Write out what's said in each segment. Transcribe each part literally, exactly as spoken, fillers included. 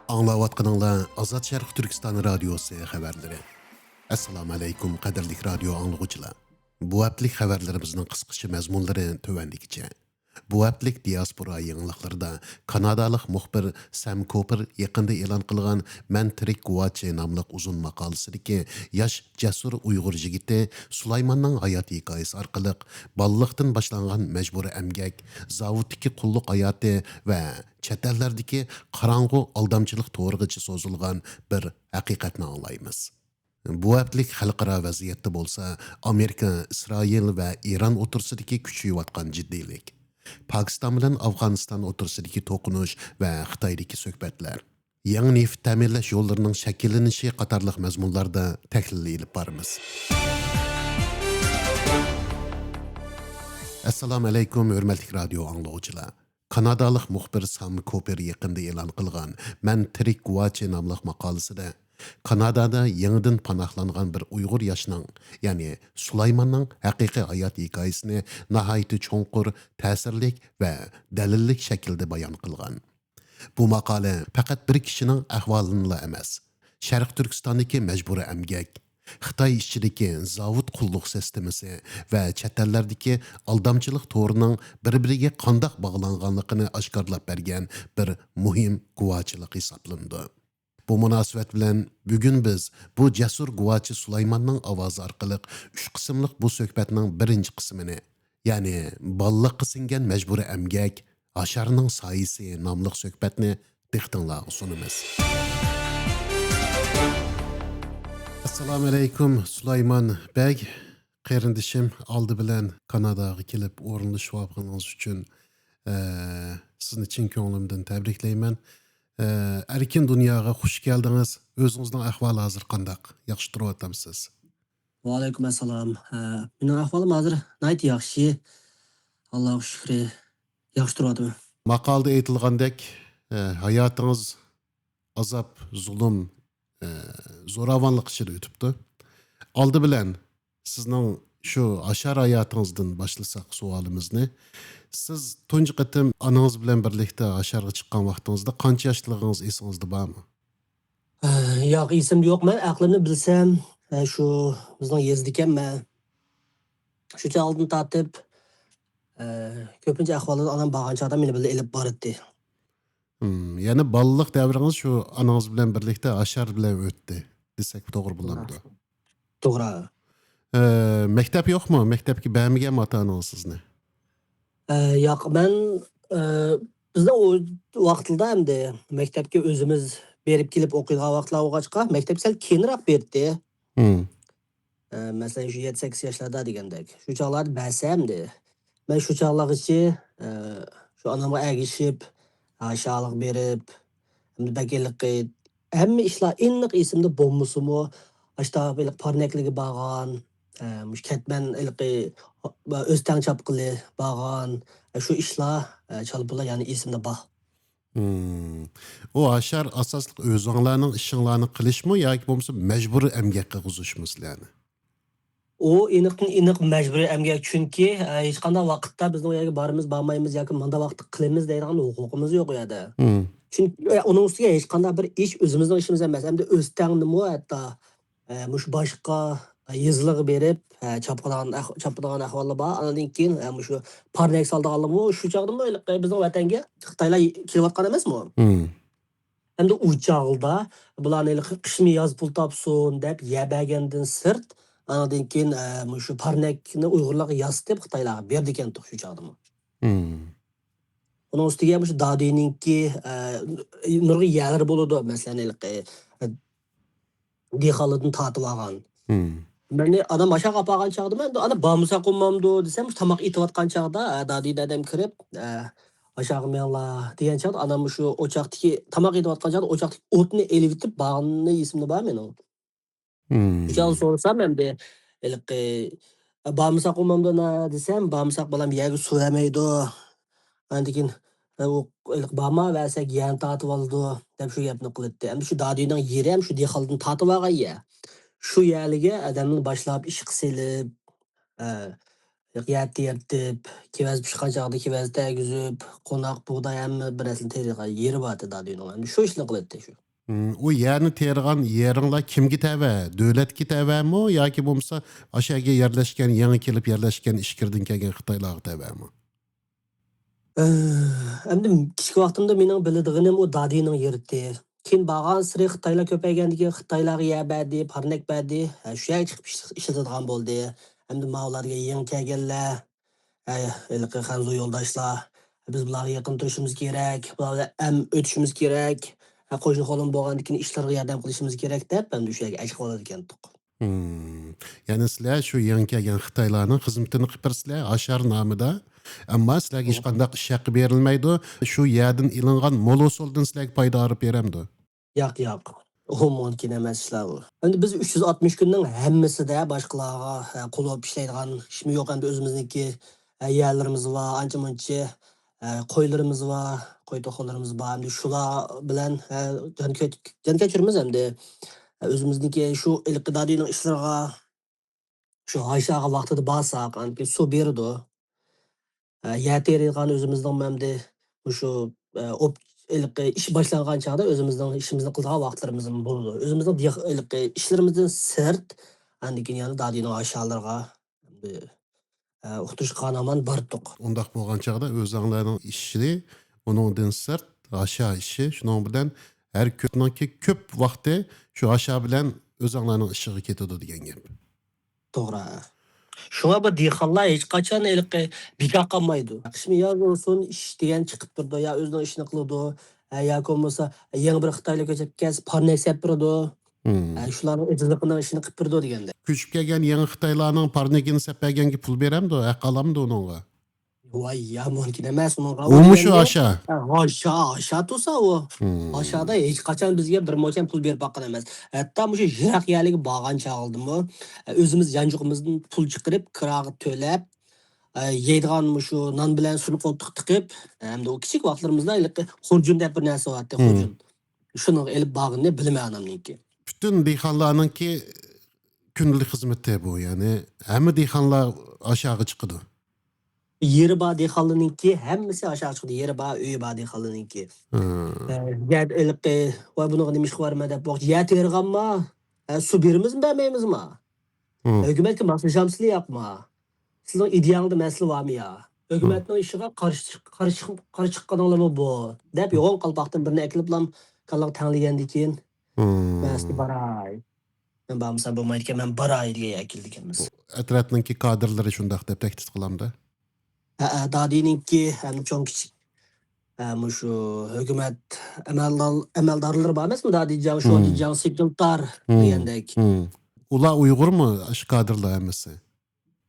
ئاڭلاۋاتقىنىڭلار ئازاد شەرقىي تۈركىستان رادىيوسى خەۋەرلىرى. ئەسسالامۇ ئەلەيكۇم، قەدىرلىك رادىيو ئاڭلىغۇچىلار. بۇ ھەپتىلىك خەۋەرلىرىمىزنىڭ قىسقىچە مەزمۇنلىرى تۆۋەندىكىچە. بۇ ھەپتىلىك دىياسپورا يېڭىلىقلىرىدا كانادالىق مۇخبىر سەم كوپېر يېقىندا ئېلان قىلغان مەن تىرىك گۇۋاچى ناملىق ئۇزۇن ماقالىسىدىكى ياش جەسۇر ئۇيغۇر يىگىتى سۇلايماننىڭ ھايات ھېكايىسى ئارقىلىق بالىلىقتىن باشلانغان مەجبۇرىي ئەمگەك، زاۋۇتتىكى قۇللۇق ھاياتى ۋە چەت ئەللەردىكى قاراڭغۇ ئالدامچىلىق تورىغىچە سوزۇلغان بىر ھەقىقەتنى ئاڭلايمىز. بۇ ھەپتىلىك خەلقئارا ۋەزىيەتتە بولسا، ئامېرىكا، ئىسرائىل ۋە ئىران ئوتتۇرىسىدىكى كۈچىيىۋاتقان جىددىيلىك، پاكىستان بىلەن ئافغانىستان ئوتتۇرىسىدىكى توقۇنۇش ۋە خىتايدىكى سۆھبەتلەر، يېڭى نېفىت تەمىنلەش يوللىرىنىڭ شەكىللىنىشى قاتارلىق مەزمۇنلاردا تەھلىل ئېلىپ بارىمىز. ئەسسالامۇ ئەلەيكۇم، ھۆرمەتلىك رادىيو ئاڭلىغۇچىلار. كانادالىق مۇخبىر سام كوپېر يېقىندا ئېلان قىلغان مەن تىرىك گۇۋاچى ناملىق ماقالىسىدە، كانادادا يېڭىدىن پاناھلانغان بىر ئۇيغۇر ياشنىڭ، يەنى سۇلايماننىڭ ھەقىقىي ھايات ھېكايىسىنى ناھايىتى چوڭقۇر، تەسىرلىك ۋە دەلىللىك شەكىلدە بايان قىلغان. بۇ ماقالە پەقەت بىر كىشىنىڭ ئەھۋالىنىلا ئەمەس، شەرقىي تۈركىستاندىكى مەجبۇرىي ئەمگەك، خىتاي ئىچىدىكى زاۋۇت قۇللۇق سىستېمىسى ۋە چەت ئەللەردىكى ئالدامچىلىق تورىنىڭ بىر-بىرىگە قانداق باغلانغانلىقىنى ئاشكارىلاپ بەرگەن بىر مۇھىم گۇۋاچىلىق ھېسابلىنىدۇ. بۇ مۇناسىۋەت بىلەن بۈگۈن بىز بۇ جەسۇر گۇۋاچى سۇلايماننىڭ ئاۋازى ئارقىلىق ئۈچ قىسىملىق بۇ سۆھبەتنىڭ بىرىنچى قىسمىنى، يەنى بالىلىققا سىڭگەن مەجبۇرىي ئەمگەك، ھاشارنىڭ سايىسى ناملىق سۆھبەتنى دىققىتىڭلارغا سۇنىمىز. ئەسسالامۇ ئەلەيكۇم، سۇلايمان بەگ. قېرىندىشىم، ئالدى بىلەن كاناداغا كېلىپ ئورۇنلىشىۋالغىنىڭىز ئۈچۈن، ئە، سىزنى چىن كۆڭلۈمدىن تەبرىكلەيمەن. ئە، ئەركىن دۇنياغا خۇش كەلدىڭىز. ئۆزىڭىزنىڭ ئەھۋالى ھازىر قانداق؟ ياخشى تۇرۇۋاتامسىز؟ ۋەئەلەيكۇم ئەسسالام. ئە، مېنىڭ ئەھۋالىم ھازىر ناھايىتى ياخشى. ئاللاغا شۈكرى. ياخشى تۇرۇۋاتىمەن. ماقالىدە ئېيتىلغاندەك، ئە، ھاياتىڭىز ئازاب، زۇلۇم، ئە، زوراۋانلىق ئىچىدە ئۆتۈپتۇ. ئالدى بىلەن سىزنىڭ شۇ ھاشار ھاياتىڭىزدىن باشلىساق سوئالىمىزنى. سىز تۇنجى قېتىم ئانىڭىز بىلەن بىرلىكتە ھاشارغا چىققان ۋاقتىڭىزدا قانچە ياشلىقىڭىز ئېسىڭىزدە بارمۇ؟ ئە، ياق، ئېسىمدە يوق. مەن ئەقلىمنى بىلسەم، ئە، شۇ بىزنىڭ يېزىدىكەنمەن. شۇ چاغدىن تارتىپ، ئە، كۆپىنچە ئەھۋالدا ئانام بارغان چاغدا مېنى بىللە ئېلىپ باراتتى. ھىم، يەنى بالىلىق دەۋرىڭىز شۇ ئانىڭىز بىلەن بىرلىكتە ھاشار بىلەن ئۆتتى دېسەك توغرا بولامدۇ؟ توغرا. ئە، مەكتەپ يوقمۇ؟ مەكتەپكە بەرمىگەنمۇ ئاتا-ئانىڭىز سىزنى؟ ئە، ياق، مەن، ئە، بىزنىڭ ئۇ ۋاقىتلىدا ئەمدى مەكتەپكە ئۆزىمىز بېرىپ كېلىپ ئوقۇيدىغان ۋاقىتلار بولغاچقا، مەكتەپكە سەل كېيىنراق بېرىتتى. ھىم. ئە، مەسىلەن، شۇ يەتتە سەككىز ياشلاردا دېگەندەك. شۇ چاغلاردا بەرسەمدى. مەن شۇ چاغلارغىچە، ئە، شۇ ئانامغا ئەگىشىپ، ھاشارلىق بېرىپ، ئەمدى بەك ھېلىقى ھەممە ئىشلار ئېنىق ئېسىمدە بولمىسىمۇ، ئاشتاق ھېلىقى پارنەكلىرگە بارغان، ئە، مۇشۇ كەتمەن ھېلىقى ئۆستەڭ چاپقىلى بارغان، ئە، شۇ ئىشلار، ئە، چالپىلا يەنە ئېسىمدە بار. ھىم. ئۇ ھاشار ئاساسلىق ئۆزۈڭلارنىڭ ئىشىڭلارنى قىلىشمۇ ياكى بولمىسا مەجبۇرىي ئەمگەك قىلغۇزۇشمۇ سىلەرنى؟ ئۇ ئېنىقتىن ئېنىق مەجبۇرىي ئەمگەك، چۈنكى، ئە، ھېچقانداق ۋاقىتتا بىزنىڭ ئۇ يەرگە بارىمىز، بارمايمىز ياكى مانداق ۋاقىتتا قىلىمىز دەيدىغان ھوقۇقىمىز يوق ئۇ يەردە. ھىم. چۈنكى، ئە، ئۇنىڭ ئۈستىگە ھېچقانداق بىر ئىش ئۆزىمىزنىڭ ئىشىمىز ئەمەس. ئەمدى ئۆستەڭنىمۇ ھەتتا ئە، مۇشۇ باشقا يېزىلارغا بېرىپ، ئە، چاپقىلىغان ئەھ-، چاپقىلىغان ئەھۋاللار بار. ئاندىن كېيىن، ئە، مۇشۇ پارنەك سالىدىغانلىرىمۇ شۇ چاغدىمۇ ھېلىقى بىزنىڭ ۋەتەنگە خىتايلار كېلىۋاتقان ئەمەسمۇ؟ ھىم. ئەمدى ئۇ چاغدا بۇلارنى ھېلىقى قىشمۇ ياز پۇل تاپسۇن دەپ يەر بەرگەندىن سىرت، ئاندىن كېيىن، ئە، مۇشۇ پارنەكنى ئۇيغۇرلارغا ياسىتىپ خىتايلارغا بېرىدىكەنتۇق شۇ چاغدىمۇ. ھىم. ئۇنىڭ ئۈستىگە مۇشۇ دادۈينىڭكى، ئە، نۇرغۇن يەرلىرى بولىدۇ. مەسىلەن، ھېلىقى، ئە، دېھقانلاردىن تارتىۋالغان. ھىم. مېنى ئانام ئاشاق ئاپارغان چاغدا مەن، ئانا، بارمىساق بولمامدۇ دېسەم، تاماق ئېتىۋاتقان چاغدا، ئە، دادى دادام كىرىپ، ئە، «ئاشاغا مېڭىڭلار» دېگەن چاغدا، ئانام شۇ ئوچاقتىكى، تاماق ئېتىۋاتقان چاغدا ئوچاقتىكى ئوتنى ئېلىۋېتىپ بارغىنى ئېسىمدە بار مېنىڭ. ھىم. شۇ چاغدا سورىسام ئەمدى، ھېلىقى، «بارمىساق بولمامدۇ ئانا؟» دېسەم، «بارمىساق بالام يەرگە سۇ بەرمەيدۇ.» ئاندىن كېيىن، ئە، ئۇ ھېلىقى بارما، بەرسەك يەرنى تارتىۋالىدۇ، دەپ شۇ گەپنى قىلاتتى. ئەمدى شۇ دادىنىڭ يېرى ھەم شۇ دېھقاندىن تارتىۋالغان يەر. شۇ يەرلىكى ئادەمنى باشلاپ ئىشقا سېلىپ، ئە، يەر تېرىتىپ، كېۋەز پىشقان چاغدا كېۋەز تەگۈزۈپ، قوناق، بۇغداي ھەممە بىر نەرسىنى تېرىغان يېرى بارتى دادىنىڭ. ئەمدى شۇ ئىشنى قىلاتتى شۇ. ھىم، ئۇ يەرنى تېرىغان يېرىڭلار كىمگە تەۋە؟ دۆلەتكە تەۋەمۇ ياكى بولمىسا ئاشۇ يەرگە يەرلەشكەن، يېڭى كېلىپ يەرلەشكەن ئىچكىرىدىن كەلگەن خىتايلارغا تەۋەمۇ؟ ئە، ئەمدى كىچىك ۋاقتىمدا مېنىڭ بىلىدىغىنىم ئۇ دادىنىڭ يېرىتى. كېيىن بارغانسېرى خىتايلار كۆپەيگەندىكىن خىتايلارغا يەر بەردى، پارنىك بەردى. ھە، شۇ يەرگە چىقىپ ئىش-، ئىشلىتىدىغان بولدى. ئەمدى ماۋۇلارغا يېڭى كەلگەنلەر، ھە، ھېلىقى خەنزۇ يولداشلار، بىز بۇلارغا يېقىن تۇرۇشىمىز كېرەك، بۇلار بىلەن ئەم ئۆتۈشىمىز كېرەك. ھە، قوشنا قولۇم بولغاندىكىن ئىشلىرىغا ياردەم قىلىشىمىز كېرەك دەپ، ئەمدى شۇ يەرگە ئەچىقىۋالىدىكەنتۇق. ھىم. يەنى سىلەر شۇ يېڭى كەلگەن خىتايلارنىڭ خىزمىتىنى قىلىپ بېرىسىلەر، ھاشار نامىدا. ئەمما سىلەرگە ھىم. ھېچقانداق ئىش ھەققى بېرىلمەيدۇ. شۇ يەردىن ئېلىنغان مول ھوسۇلدىن سىلەرگە پايدا ئايرىپ بېرەمدۇ؟ ياق، ياق. ئۇ مۇمكىن ئەمەس ئىشلار بۇ. ئەمدى بىز ئۈچ يۈز ئاتمىش كۈننىڭ ھەممىسىدە باشقىلارغا، ھە، قۇل بولۇپ ئىشلەيدىغان ئىشمۇ يوق. ئەمدى ئۆزىمىزنىڭكى، ھە، يەرلىرىمىز بار، ئانچە-مۇنچە، ھە، قويلىرىمىز بار، قوي توخۇلىرىمىز بار. ئەمدى شۇلار بىلەن، ھە، جان كەچ-، جان كەچۈرىمىز ئەمدى. ھە، ئۆزىمىزنىڭكى شۇ ھېلىقى دادىنىڭ ئىشلىرىغا، شۇ ھاشاغا ۋاقتىدا بارساق، ئاندىن كېيىن سۇ بېرىدۇ. ھە، يەر تېرىيدىغان ئۆزىمىزنىڭ ئەمدى مۇشۇ، ئە، ئوپ-، ھېلىقى ئىش باشلانغان چاغدا ئۆزىمىزنىڭ ئىشىمىزنى قىلىدىغان ۋاقىتلىرىمىزمۇ بولىدۇ. ئۆزىمىزنىڭ دېھ-، ھېلىقى ئىشلىرىمىزدىن سىرت، ئاندىن كېيىن يەنە دادىنىڭ ھاشالىرىغا، ئەمدى، ئە، ئۇقتۇرۇشقا ھامان باردۇق. ئۇنداق بولغان چاغدا ئۆزەڭلارنىڭ ئىشى، ئۇنىڭدىن سىرت ھاشا ئىشى، شۇنىڭ بىلەن ھەر كۆپنىڭكى كۆپ ۋاقتى شۇ ھاشا بىلەن ئۆزەڭلارنىڭ ئىشىغا كېتىدۇ دېگەن گەپ. توغرا. شۇڭا بۇ دېھقانلار ھېچقاچان ھېلىقى بىكار قالمايدۇ. قىشمۇ ياز بولسۇن، ئىش دېگەن چىقىپ تۇرىدۇ، يا ئۆزىنىڭ ئىشىنى قىلىدۇ، ھە، ياكى بولمىسا يېڭى بىر خىتايلار كۆچۈپ كەلسە، پارنىك سەپ بېرىدۇ. ھىم. ھە، شۇلارنىڭ ئېتىزلىقىنىڭ ئىشىنى قىلىپ بېرىدۇ دېگەندەك. كۆچۈپ كەلگەن يېڭى خىتايلارنىڭ پارنىكىنى سەپ بەرگەنگە پۇل بېرەمدۇ؟ ھەق ئالامدۇ ئۇنىڭغا؟ ۋاي، يا مۇمكىن ئەمەس ئۇنىڭغا. ئۇمۇ شۇ ئاشا؟ ھە، ئاشا، ئاشا تۇرسا ئۇ. ھىم. ئاشادا ھېچقاچان بىزگە بىر موچەن پۇل بېرىپ باققان ئەمەس. ھەتتا مۇشۇ يىراق يەرلەرگە بارغان چاغلىدىمۇ، ئۆزىمىز يانچۇقىمىزدىن پۇل چىقىرىپ، كىراغا تۆلەپ، ئە، يەيدىغان مۇشۇ نان بىلەن سۇنى قولتۇققا تىقىپ، ئەمدى ئۇ كىچىك ۋاقىتلىرىمىزدا ھېلىقى خۇرجۇن دەپ بىر نەرسە بارتتى، مم. خۇرجۇن. شۇنىڭغا ئېلىپ بارغىنىنى بىلىمەن ئانامنىڭكى. پۈتۈن دېھقانلارنىڭكى كۈندىلىك خىزمىتى بۇ، يەنى ھەممە دېھقانلار ئاشاغا چىقىدۇ. يېرى بار دېھقانلارنىڭكى ھەممىسى ئاشاغا چىقىدۇ، يېرى بار، ئۆيى بار دېھقانلارنىڭكى. ھە. ئە، يەر ھېلىقى، ۋاي بۇنىڭغا نېمە ئىشقا بارىمەن دەپ، ۋاقىت يەر تېرىغانما؟ ئە، سۇ بېرىمىزمۇ، بەرمەيمىزما؟ ھە. ھۆكۈمەتكە ماسلىشامسىلەر ياقما؟ سىزنىڭ ئىدىيەڭلاردا مەسىلە بارمۇ يا؟ ھە. ھۆكۈمەتنىڭ ئىشىغا قارشى چىق-، قارشى چىق-، قارشى چىققىنىڭلارمۇ بۇ، دەپ ھە. يوغان قالپاقتىن بىرنى ئەكېلىپلام كاللامغا تەڭلىگەندىن كېيىن، ھە. مەن سىزگە باراي. مەن بارمىسام بولمايدىكەن، مەن باراي دېگەن يەرگە كېلىدىكەنمىز. ئەترەتنىڭكى كادىرلىرى شۇنداق دەپ تەھدىت قىلامدۇ؟ ھەئە، دادىنىڭكى ھەم چوڭ كىچىك، ھە، مۇشۇ ھۆكۈمەت ئەمەلدار-، ئەمەلدارلىرى بار ئەمەسمۇ؟ دادى جاڭ، شوجى ھىم. جاڭ، سېكرېتار ھىم. دېگەندەك. ھىم. ئۇلار ئۇيغۇرمۇ، ئاشۇ كادىرلار ھەممىسى؟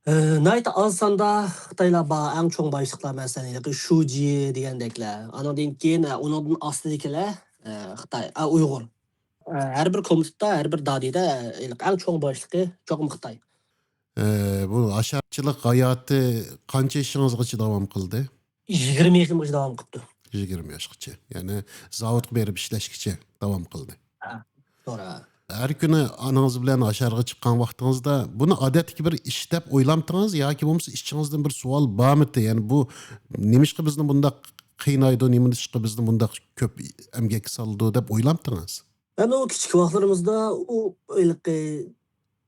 ئە، ناھايىتى ئاز ساندا خىتايلار بار، ئەڭ چوڭ باشلىقلار، مەسىلەن، ھېلىقى شۇجى دېگەندەكلەر. ئانىڭدىن كېيىن، ئە، ئۇنىڭدىن ئاستىدىكىلەر، ئە، خىتاي، ئە، ئۇيغۇر. ئە، ھەر بىر كومىتېتتا، ھەر بىر دادىدا، ئە، ھېلىقى ئەڭ چوڭ باشلىقى چوقۇم خىتاي. ئە، بۇ ئاشارچىلىق ھاياتى قانچە يېشىڭىزغىچە داۋام قىلدى؟ يىگىرمە يېشىمغىچە داۋام قىپتۇ. يىگىرمە ياشقىچە. يەنى زاۋۇتقا بېرىپ ئىشلەشكىچە داۋام قىلدى. ھە، توغرا. ھەر كۈنى ئانىڭىز بىلەن ھاشارغا چىققان ۋاقتىڭىزدا بۇنى ئادەتتىكى بىر ئىش دەپ ئويلامتىڭىز ياكى بولمىسا ئىچىڭىزدىن بىر سوئال بارمىدى؟ يەنى بۇ نېمىشقا بىزنى بۇنداق قىينايدۇ، نېمىشقا بىزنى بۇنداق كۆپ ئەمگەككە سالىدۇ دەپ ئويلامتىڭىز؟ مەن ئۇ كىچىك ۋاقىتلىرىمىزدا ئۇ ھېلىقى،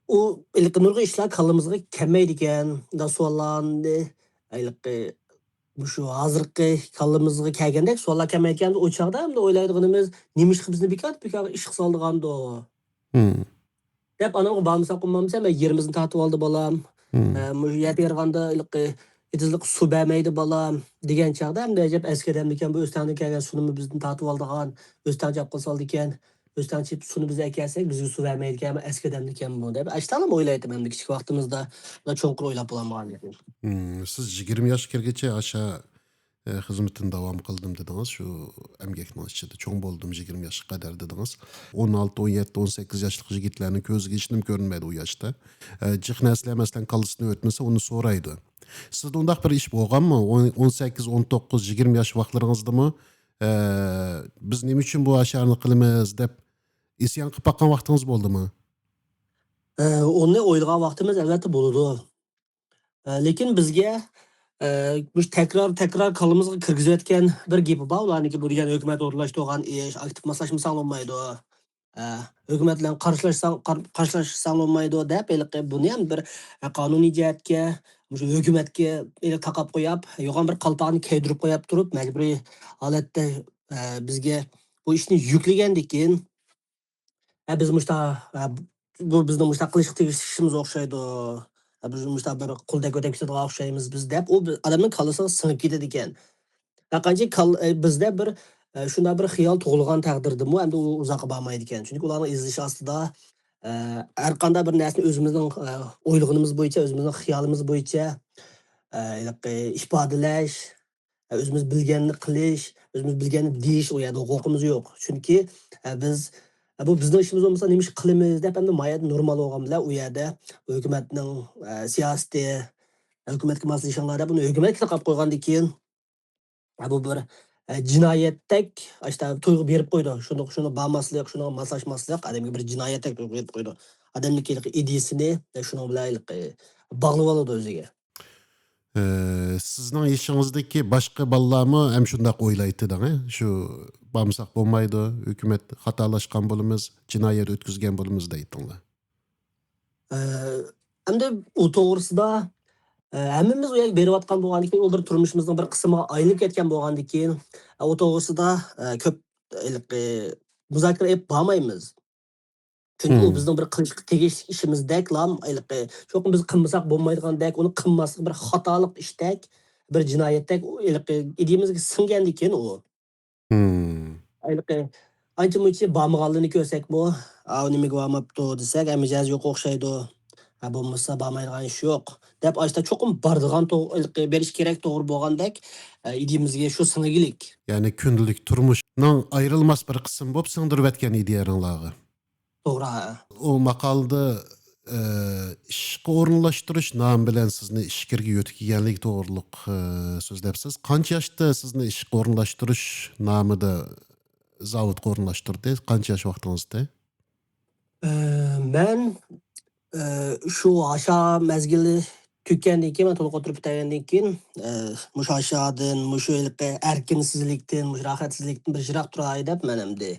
ئۇ ھېلىقى نۇرغۇن ئىشلار كاللىمىزغا كەلمەيدىكەن، مۇنداق سوئاللارنى ھېلىقى مۇشۇ ھازىرقى كاللىمىزغا كەلگەندەك سوئاللار كەلمەيدىكەن. ئۇ چاغدا ئەمدى ئويلايدىغىنىمىز، نېمىشقا بىزنى بىكار، بىكارغا ئىشقا سالىدىغاندۇ؟ ھىم. دەپ ئانامغا بارمىساق بولمامسەن، مەن يېرىمىزنى تارتىۋالدى بالام. ھىم. ئە، مۇشۇ يەر تېرىغاندا ھېلىقى ئېتىزلىققا سۇ بەرمەيدۇ بالام دېگەن چاغدا، ئەمدى ئەجەب ئەسكى ئادەممىكەن بۇ، ئۆستەڭدىن كەلگەن سۇنىمۇ بىزدىن تارتىۋالىدىغان، ئۆستەڭ چاپقىل سالىدىكەن، ئۆستەڭ چېپىپ سۇنى بىز ئەكەلسەك بىزگە سۇ بەرمەيدىكەن، ئەسكى ئادەممىكەن بۇ دەپ ئاشتالام ئويلايتتىم ئەمدى كىچىك ۋاقتىمىزدا. بۇلار چوڭقۇر ئويلاپ بولالمىغان گەپ. ھىم، سىز يىگىرمە ياشقا كىرگىچە ئاشا ئە، خىزمىتىنى داۋام قىلدىم دېدىڭىز، شۇ ئەمگەكنىڭ ئىچىدە چوڭ بولدۇم، يىگىرمە ياشقا قەدەر دېدىڭىز. ئون ئالتە، ئون يەتتە، ئون سەككىز ياشلىق يىگىتلەرنىڭ كۆزىگە ھېچنېمە كۆرۈنمەيدۇ ئۇ ياشتا. ئە، جىق نەرسىلەر، مەسىلەن، كاللىسىدىن ئۆتمىسە، ئۇنى سورايدۇ. سىزدە ئۇنداق بىر ئىش بولغانمۇ؟ ئون، ئون سەككىز، ئون توققۇز، يىگىرمە ياش ۋاقىتلىرىڭىزدىمۇ، ئە، «بىز نېمە ئۈچۈن بۇ ئاشارنى قىلىمىز؟» دەپ ئىسيان قىلىپ باققان ۋاقتىڭىز بولدىمۇ؟ ئە، ئۇنى ئويلىغان ۋاقتىمىز، ئەلۋەتتە، بولىدۇ. ئە، لېكىن بىزگە، ئە، مۇشۇ تەكرار، تەكرار كاللىمىزغا كىرگۈزۈۋەتكەن بىر گېپى بار ئۇلارنىڭكى، بۇ دېگەن ھۆكۈمەت ئورۇنلاشتۇرغان ئىش، ئاكتىپ ماسلاشمىساڭ بولمايدۇ. ئە، ھۆكۈمەت بىلەن قارشىلاشساڭ، قار-، قارشىلاشساڭ بولمايدۇ دەپ، ھېلىقى بۇنى ھەم بىر، ئە، قانۇنىي جەھەتكە، مۇشۇ ھۆكۈمەتكە ھېلىقى تاقاپ قويۇپ، يوغان بىر قالپاقنى كىيدۈرۈپ قويۇپ تۇرۇپ، مەجبۇرىي ھالەتتە، ئە، بىزگە بۇ ئىشنى يۈكلىگەندىن كېيىن، ھە، بىز مۇشتا، ھە، بۇ بىزنىڭ مۇشتا قىلىشقا تېگىشلىك ئىشىمىز ئوخشايدۇ. ھە، بىز مۇشتا بىر قۇلدەك ئۆتەپ كېتىدىغان ئوخشايمىز بىز دەپ، ئۇ بىز، ئادەمنىڭ كاللىسىغا سىڭىپ كېتىدىكەن. ھەرقانچە كال-، ئە، بىزدە بىر، ئە، شۇنداق بىر خىيال تۇغۇلغان تەقدىردىمۇ، ئەمدى ئۇ ئۇزاققا بارمايدىكەن. چۈنكى ئۇلارنىڭ ئېزىلىشى ئاستىدا، ئە، ھەرقانداق بىر نەرسىنى ئۆزىمىزنىڭ، ئە، ئويلىغىنىمىز بويىچە، ئۆزىمىزنىڭ خىيالىمىز بويىچە، ئە، ھېلىقى ئىپادىلەش، ئۆزىمىز بىلگەننى قىلىش، ئۆزىمىز بىلگەننى دېيىش ئۇ يەردە ھوقۇقىمىز يوق. چۈنكى، ئە، بىز، ئە، بۇ بىزنىڭ ئىشىمىز بولمىسا نېمە ئىش قىلىمىز دەپ، ئەمدى مايەدە نورمال بولغان بىلەن ئۇ يەردە ھۆكۈمەتنىڭ، ئە، سىياسىتى، ھۆكۈمەتكە ماسلىشىڭلار دەپ ئۇنى ھۆكۈمەتكە تاقاپ قويغاندىن كېيىن، ئە، بۇ بىر، ئە، جىنايەتتەك ئاشتا تۇيغۇ بېرىپ قويىدۇ. شۇنى، شۇنى بارماسلىق، شۇنىڭغا ماسلاشماسلىق ئادەمگە بىر جىنايەتتەك تۇيغۇ بېرىپ قويىدۇ. ئادەمنىڭكى ھېلىقى ئىدىيىسىنى، ئە، شۇنىڭ بىلەن ھېلىقى باغلىۋالىدۇ ئۆزىگە. ئە، سىزنىڭ يېشىڭىزدىكى باشقا بالىلارمۇ ھەم شۇنداق ئويلايتتى دەڭ، شۇ بارمىساق بولمايدۇ، ھۆكۈمەت خاتالاشقان بولىمىز، جىنايەت ئۆتكۈزگەن بولىمىز دەيتتىڭلار. ئە، ئەمدى ئۇ توغرىسىدا، ئە، ھەممىمىز ئۇ يەرگە بېرىۋاتقان بولغاندىكىن، ئۇ بىر تۇرمۇشىمىزنىڭ بىر قىسمىغا ئايلىنىپ كەتكەن بولغاندىكىن، ئە، ئۇ توغرىسىدا، ئە، كۆپ ھېلىقى مۇزاكىرە ئېلىپ بارمايمىز. چۈنكى ئۇ بىزنىڭ بىر قىلىشقا تېگىشلىك ئىشىمىزدەكلا ھېلىقى، چوقۇم بىز قىلمىساق بولمايدىغاندەك، ئۇنى قىلماسلىق بىر خاتالىق ئىشتەك، بىر جىنايەتتەك، ئۇ ھېلىقى ئىدىيىمىزگە سىڭگەندىكىن ئۇ. ھىم. ھېلىقى ئانچە-مۇنچە بارمىغانلىرىنى كۆرسەكمۇ، «ئاۋۇ نېمىگە بارماپتۇ؟» دېسەك، «ئە، مىجەزى يوق ئوخشايدۇ. ئە، بولمىسا بارمايدىغان ئىش يوق» دەپ، ئاشتا چوقۇم بارىدىغان تو-، ھېلىقى بېرىش كېرەك توغرا بولغاندەك، ئە، ئىدىيىمىزگە شۇ سىڭگىلىك. يەنى كۈندىلىك تۇرمۇشنىڭ ئايرىلماس بىر قىسمى بولۇپ سىڭدۈرۈۋەتكەن ئىدىيەلىرىڭلارغا. توغرا، ھە. ئۇ ماقالىدا، ئە، ئىشقا ئورۇنلاشتۇرۇش نامى بىلەن سىزنى ئىچكىرىگە يۆتكىگەنلىكى توغرۇلۇق، ئە، سۆزلەپسىز. قانچە ياشتا سىزنى ئىشقا ئورۇنلاشتۇرۇش نامىدا زاۋۇتقا ئورۇنلاشتۇردى؟ قانچە ياش ۋاقتىڭىزدا؟ ئە، مەن، ئە، شۇ ھاشا مەزگىلى تۈگىگەندىن كېيىن، مەن تولۇق ئوتتۇرا پۈتتۈرگەندىن كېيىن، ئە، مۇشۇ ھاشادىن، مۇشۇ ھېلىقى ئەركىنسىزلىكتىن، مۇشۇ راھەتسىزلىكتىن بىر يىراق تۇراي دەپ، مەن ئەمدى،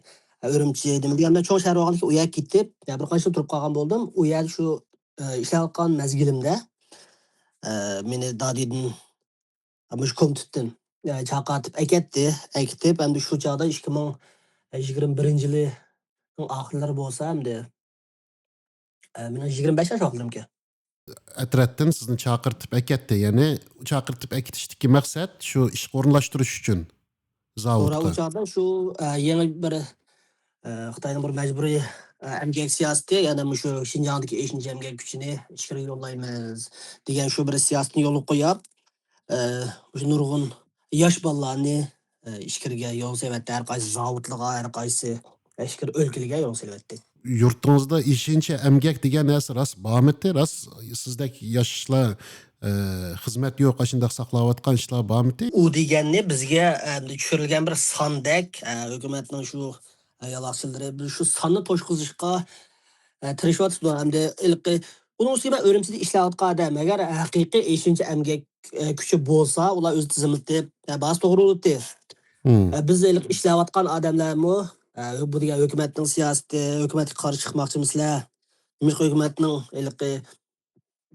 ئە، ئۈرۈمچى، نېمە دېگەندە، چوڭ شەھەر بولغاندىكىن ئۇ يەرگە كېتىپ، يەنە بىر قانچە يىل تۇرۇپ قالغان بولدۇم. ئۇ يەردە شۇ، ئە، ئىشلەۋاتقان مەزگىلىمدە، ئە، مېنى دادىدىن مۇشۇ كومىتېتتىن، ئە، چاقىرتىپ ئەكەتتى. ئەكېتىپ، ئەمدى شۇ چاغدا ئىككى مىڭ يىگىرمە بىرىنچى يىلىنىڭ ئاخىرلىرى بولسا ئەمدى، ئە، مېنىڭ يىگىرمە بەش ياش ۋاقىتلىرىمكەن. ئەترەتتىن سىزنى چاقىرتىپ ئەكەتتى. يەنى چاقىرتىپ ئەكېتىشتىكى مەقسەت شۇ ئىشقا ئورۇنلاشتۇرۇش ئۈچۈن توغرا، ئۇ زاۋۇتقا. چاغدا شۇ، ئە، يېڭى بىر، ئە، خىتاينىڭ بىر مەجبۇرىي، ئە، ئەمگەك سىياسىتى، يەنى مۇشۇ شىنجاڭدىكى ئېشىنچا ئەمگەك كۈچىنى ئىچكىرىگە يوللايمىز دېگەن شۇ بىر سىياسەتنى يولغا قويۇپ، ئە، مۇشۇ نۇرغۇن ياش بالىلارنى، ئە، ئىچكىرىگە يول سېلىۋەتتى. ھەر قايسى زاۋۇتلىغا، ھەر قايسى ئىچكىرى ئۆلكىلىگە يول سېلىۋەتتى. يۇرتىڭىزدا ئېشىنچا ئەمگەك دېگەن نەرسە راست بارمىتى؟ راست سىزدەك ياشلار، ئە، خىزمەت يوق، ئاشۇنداق ساقلاۋاتقان ئىشلار بارمىتى؟ ئۇ دېگەننى بىزگە، ئەمدى چۈشۈرۈلگەن بىر ساندەك، ئە، ھۆكۈمەتنىڭ شۇ، ئە، يالاقچىلىرى بىز شۇ ساننى توشقۇزۇشقا، ئە، تىرىشىۋاتىدۇ. ئەمدى ھېلىقى، ئۇنىڭ ئۈستىگە مەن ئۈرۈمچىدە ئىشلەۋاتقان ئادەم، ئەگەر ھەقىقىي ئېشىنچا ئەمگەك، ئە، كۈچى بولسا، ئۇلار ئۆزى تىزىملىتىپ، ئە، بارسا توغرا بولاتتى. ئە، بىز ھېلىقى ئىشلەۋاتقان ئادەملەرمۇ، ئە، بۇ دېگەن ھۆكۈمەتنىڭ سىياسىتى، ھۆكۈمەتكە قارشى چىقماقچىمۇسىلەر؟ نېمىشقا ھۆكۈمەتنىڭ ھېلىقى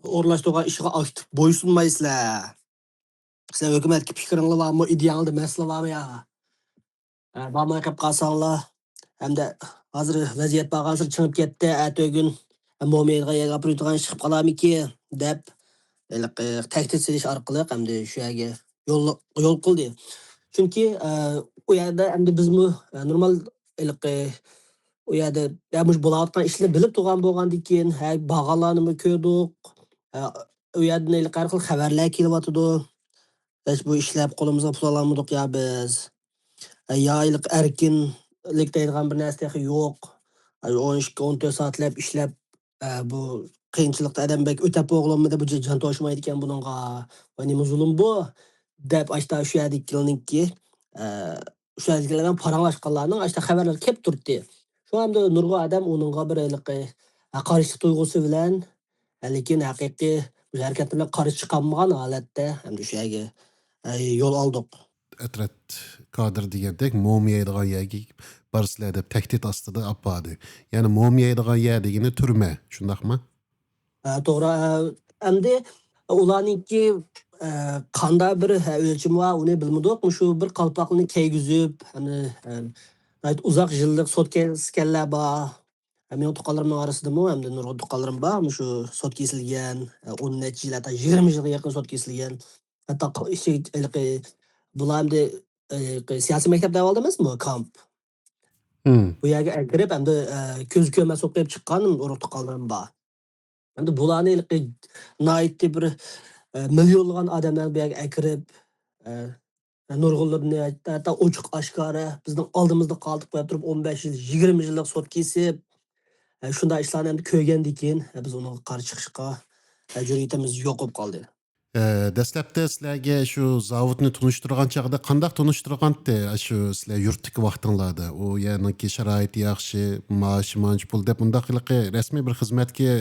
ئورۇنلاشتۇرغان ئىشىغا ئاكتىپ بويسۇنمايسىلەر؟ سىلەر ھۆكۈمەتكە پىكرىڭلار بارمۇ، ئىدىيەڭلاردا مەسىلە بارمۇ يا؟ ئە، بارماي قېلىپ قالساڭلار، ھەمدە ھازىر ۋەزىيەت بارغانسېرى چىڭىپ كەتتى، ئەتە ئۆگۈن بولمايدىغان يەرگە ئاپىرىۋېتىدىغان ئىش چىقىپ قالارمىكىن دەپ، ھېلىقى تەھدىت سېلىش ئارقىلىق ئەمدى شۇ يەرگە يول، يول قىلدى. چۈنكى، ئە، ئۇ يەردە ئەمدى بىزمۇ، ئە، نورمال ھېلىقى ئۇ يەردە، يا، مۇشۇ بولاۋاتقان ئىشلارنى بىلىپ تۇرغان بولغاندىكىن، ھە، بارغانلارنىمۇ كۆردۇق. ئە، ئۇ يەردىن ھېلىقى ھەر خىل خەۋەرلەر كېلىۋاتىدۇ. ھېچ بۇ ئىشلەپ قولىمىزغا پۇل ئالالمىدۇق يا بىز. ئە، يا ئېركىنلىك دەيدىغان بىر نەرسە تېخى يوق. ئە، ئون ئىككى، ئون تۆت سائەتلەپ ئىشلەپ، ئە، بۇ قىيىنچىلىقتا ئادەم بەك ئۆتەپ بولغىلىمىدى، بۇ جان توشمايدىكەن بۇنىڭغا. ۋاي، نېمە زۇلۇم بۇ، دەپ ئاشتا شۇ يەردىكىلەرنىڭكى، ئە، شۇ يەردىكىلەر بىلەن پاراڭلاشقانلارنىڭ ئاشتا خەۋەرلىرى كېلىپ تۇردى. شۇڭا ئەمدى نۇرغۇن ئادەم ئۇنىڭغا بىر ھېلىقى، ئە، قارشىلىق تۇيغۇسى بىلەن، لېكىن ھەقىقىي بۇ ھەرىكەتلەر بىلەن قارشى چىقالمىغان ھالەتتە ئەمدى شۇ يەرگە، ئە، يول ئالدۇق. ئەترەت كادىر دېگەندەك مومىيايدىغان يەرگە بارسىلەر دەپ تەھدىت ئاستىدا ئاپاردى. يەنى مومىيايدىغان يەر دېگىنى تۈرمە، شۇنداقمۇ؟ ھە، توغرا. ھە، ئەمدى ئۇلارنىڭكى، ئە، قانداق بىر، ھە، ئۆلچىمى بار، ئۇنى بىلمىدۇق. مۇشۇ بىر قالپاقنى كىيگۈزۈپ، ھەم، ھە، ناھايىتى ئۇزاق يىللىق سوت كېسىلگەنلەر بار. ھە، مېنىڭ تۇغقانلىرىمنىڭ ئارىسىدىمۇ ئەمدى نۇرغۇن تۇغقانلىرىم بار، مۇشۇ سوت كېسىلگەن، ھە، ئون نەچچە يىل، ھەتتا يىگىرمە يىلغا يېقىن سوت كېسىلگەن. ھەتتا ق-، ئىشى، ھېلىقى، بۇلار ئەمدى، ھېلىقى سىياسىي مەكتەپ دەۋالدى ئەمەسمۇ، كامپ؟ مم. بۇ يەرگە ئەكىرىپ، ئەمدى، ئە، كۆزى كۆرمەس بولۇپ قېلىپ چىققان ئۇرۇق تۇغقانلىرىم بار. ئەمدى بۇلارنى ھېلىقى ناھايىتى بىر، ئە، مىليونلىغان ئادەملەرنى بۇ يەرگە ئەكىرىپ، ئە، نۇرغۇنلىرىنى ھەتتا، ھەتتا ئوچۇق ئاشكارا بىزنىڭ ئالدىمىزدا قالتىپ قويۇپ تۇرۇپ، ئون بەش يىل، يىگىرمە يىللىق سوت كېسىپ، ئە، شۇنداق ئىشلارنى ئەمدى كۆرگەندىن كېيىن، ئە، بىز ئۇنىڭغا قارشى چىقىشقا، ئە، جۈرئىتىمىز يوق بولۇپ قالدى. ئە، دەسلەپتە سىلەرگە شۇ زاۋۇتنى تونۇشتۇرغان چاغدا قانداق تونۇشتۇرغانتى؟ شۇ سىلەر يۇرتتىكى ۋاقتىڭلاردا، ئۇ يەرنىڭكى شارائىتى ياخشى، مائاشى مانچە پۇل دەپ مۇنداق ھېلىقى رەسمىي بىر خىزمەتكە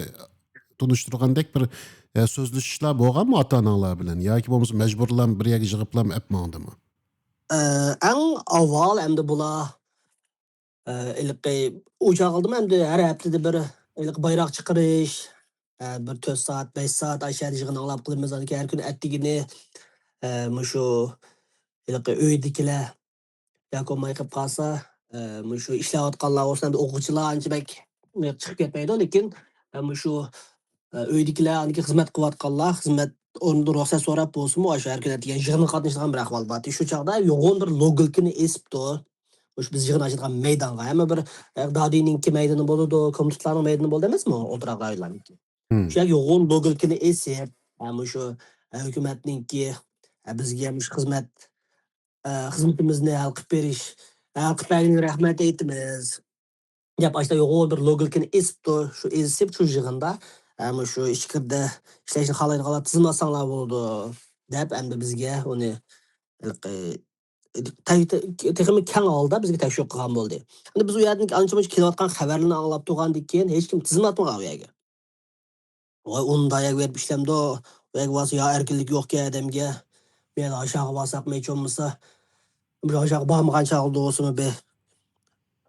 تونۇشتۇرغاندەك بىر، ئە، سۆزلىشىشلەر بولغانمۇ ئاتا-ئاناڭلار بىلەن؟ ياكى بولمىسا مەجبۇرلام بىر يەرگە يىغىپلام ئەپ ماڭدىمۇ؟ ئە، ئەڭ ئاۋۋال ئەمدى بۇلار ئە، ھېلىقى ئۇ چاغلىدىمۇ ئەمدى ھەر ھەپتىدە بىر ھېلىقى بايراق چىقىرىش، ئە، بىر تۆت سائەت، بەش سائەت ئاشۇ يەردە يىغىن ئاڭلاپ قىلىمىز. ئاندىن كېيىن ھەر كۈنى ئەتىگىنى، ئە، مۇشۇ ھېلىقى ئۆيدىكىلەر ياكى بولماي قېلىپ قالسا، ئە، مۇشۇ ئىشلەۋاتقانلار بولسۇن، ئەمدى ئوقۇغۇچىلار ئانچە بەك چىقىپ كەتمەيدۇ، لېكىن، ئە، مۇشۇ، ئە، ئۆيدىكىلەر، ئاندىن كېيىن خىزمەت قىلىۋاتقانلار، خىزمەت ئورنىدا رۇخسەت سوراپ بولسىمۇ، ئاشۇ ھەر كۈنى ئەتىگەن يىغىنغا قاتنىشىدىغان بىر ئەھۋال بار. شۇ چاغدا يوغان بىر لوگىكىنى ئېسىپتۇ. مۇشۇ بىز يىغىن ئاچىدىغان مەيدانغا، ھەممە بىر، ئە، دادىنىڭكى مەيدىنى بولىدۇ، كومىتېتلارنىڭ مەيدىنى بولىدۇ ئەمەسمۇ، ئولتۇراق رايونلارنىڭكى. مم. شۇ يوغان لوگىكىنى ئېسىپ، ھە، مۇشۇ، ھە، ھۆكۈمەتنىڭكى، ھە، بىزگە مۇشۇ خىزمەت، ئە، خىزمىتىمىزنى ھەل قىلىپ بېرىش، ھەل قىلىپ بەرگىنىگە رەھمەت ئېيتىمىز، دەپ ئاشۇنداق يوغان بىر لوگىكىنى ئېسىپتۇ. شۇ ئېسىپ، شۇ يىغىندا، ھە، مۇشۇ ئىچكىرىدە ئىشلەشنى خالايدىغانلار تىزىملاتساڭلار بولىدۇ، دەپ ئەمدى بىزگە ئۇنى ھېلىقى تە-، تە-، تېخىمۇ كەڭ ھالدا بىزگە تەكشۈرۈپ قىلغان بولدى. ئەمدى بىز ئۇ يەردىن ئانچە-مۇنچە كېلىۋاتقان خەۋەرلەرنى ئاڭلاپ تۇرغاندىن كېيىن، ھېچكىم تىزىملاتمىغان ئۇ يەرگە. ۋاي، ئۇنداق يەرگە بېرىپ ئىشلەمدۇ؟ ئۇ يەرگە بارسا يا ئەركىنلىك يوقكەن ئادەمگە، بۇ يەردە ئاشاغا بارساقمۇ ھېچ بولمىسا، بىر ئاشاغا بارمىغان چاغدا بولسىمۇ بىر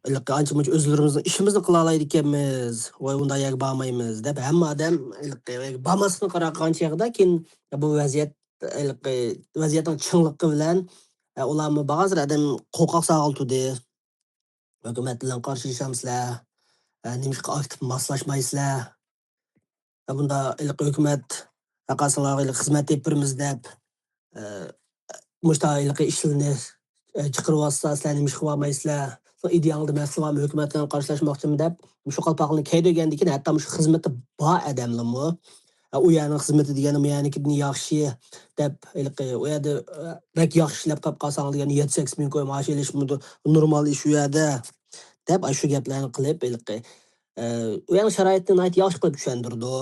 ھېلىقى ئانچە-مۇنچە ئۆزلىرىمىزنىڭ ئىشىمىزنى قىلالايدىكەنمىز. ۋاي، ئۇنداق يەرگە بارمايمىز، دەپ ھەممە ئادەم ھېلىقى بارماسلىقنى قارار قىلغان چېغىدا، كېيىن بۇ ۋەزىيەت، ھېلىقى ۋەزىيەتنىڭ چىڭلىقى بىلەن، ئە، ئۇلارمۇ بارغانسېرى ئادەم قورقاق ساغىلى تۇردى. ھۆكۈمەت بىلەن قارشىلىشامسىلەر؟ ئە، نېمىشقا ئاكتىپ ماسلاشمايسىلەر؟ ئە، بۇنداق ھېلىقى ھۆكۈمەت ھەققاسىڭلارغا ھېلىقى خىزمەت تېپىپ بېرىمىز دەپ، ئە، مۇشۇنداق ھېلىقى ئىشلارنى، ئە، چىقىرىۋاتسا، سىلەر نېمىشقا بارمايسىلەر؟ ئىدىيەڭلاردا مەسىلە بارمۇ؟ ھۆكۈمەت بىلەن قارشىلاشماقچىمۇ دەپ، مۇشۇ قالپاقنى كىيدۈرگەندىن كېيىن، ھەتتا مۇشۇ خىزمىتى بار ئادەملىمۇ، ئە، ئۇ يەرنىڭ خىزمىتى دېگەن، بۇ يەرنىڭكىدىن ياخشى دەپ، ھېلىقى، ئۇ يەردە، ئە، بەك ياخشى ئىشلەپ قاپ قالساڭ دېگەن، يەتتە سەككىز مىڭ كوي مائاش ئېلىشمۇ نورمال ئىش ئۇ يەردە، دەپ، ئاشۇ گەپلەرنى قىلىپ، ھېلىقى، ئە، ئۇ يەرنىڭ شارائىتىنى ناھايىتى ياخشى قىلىپ چۈشەندۈرىدۇ.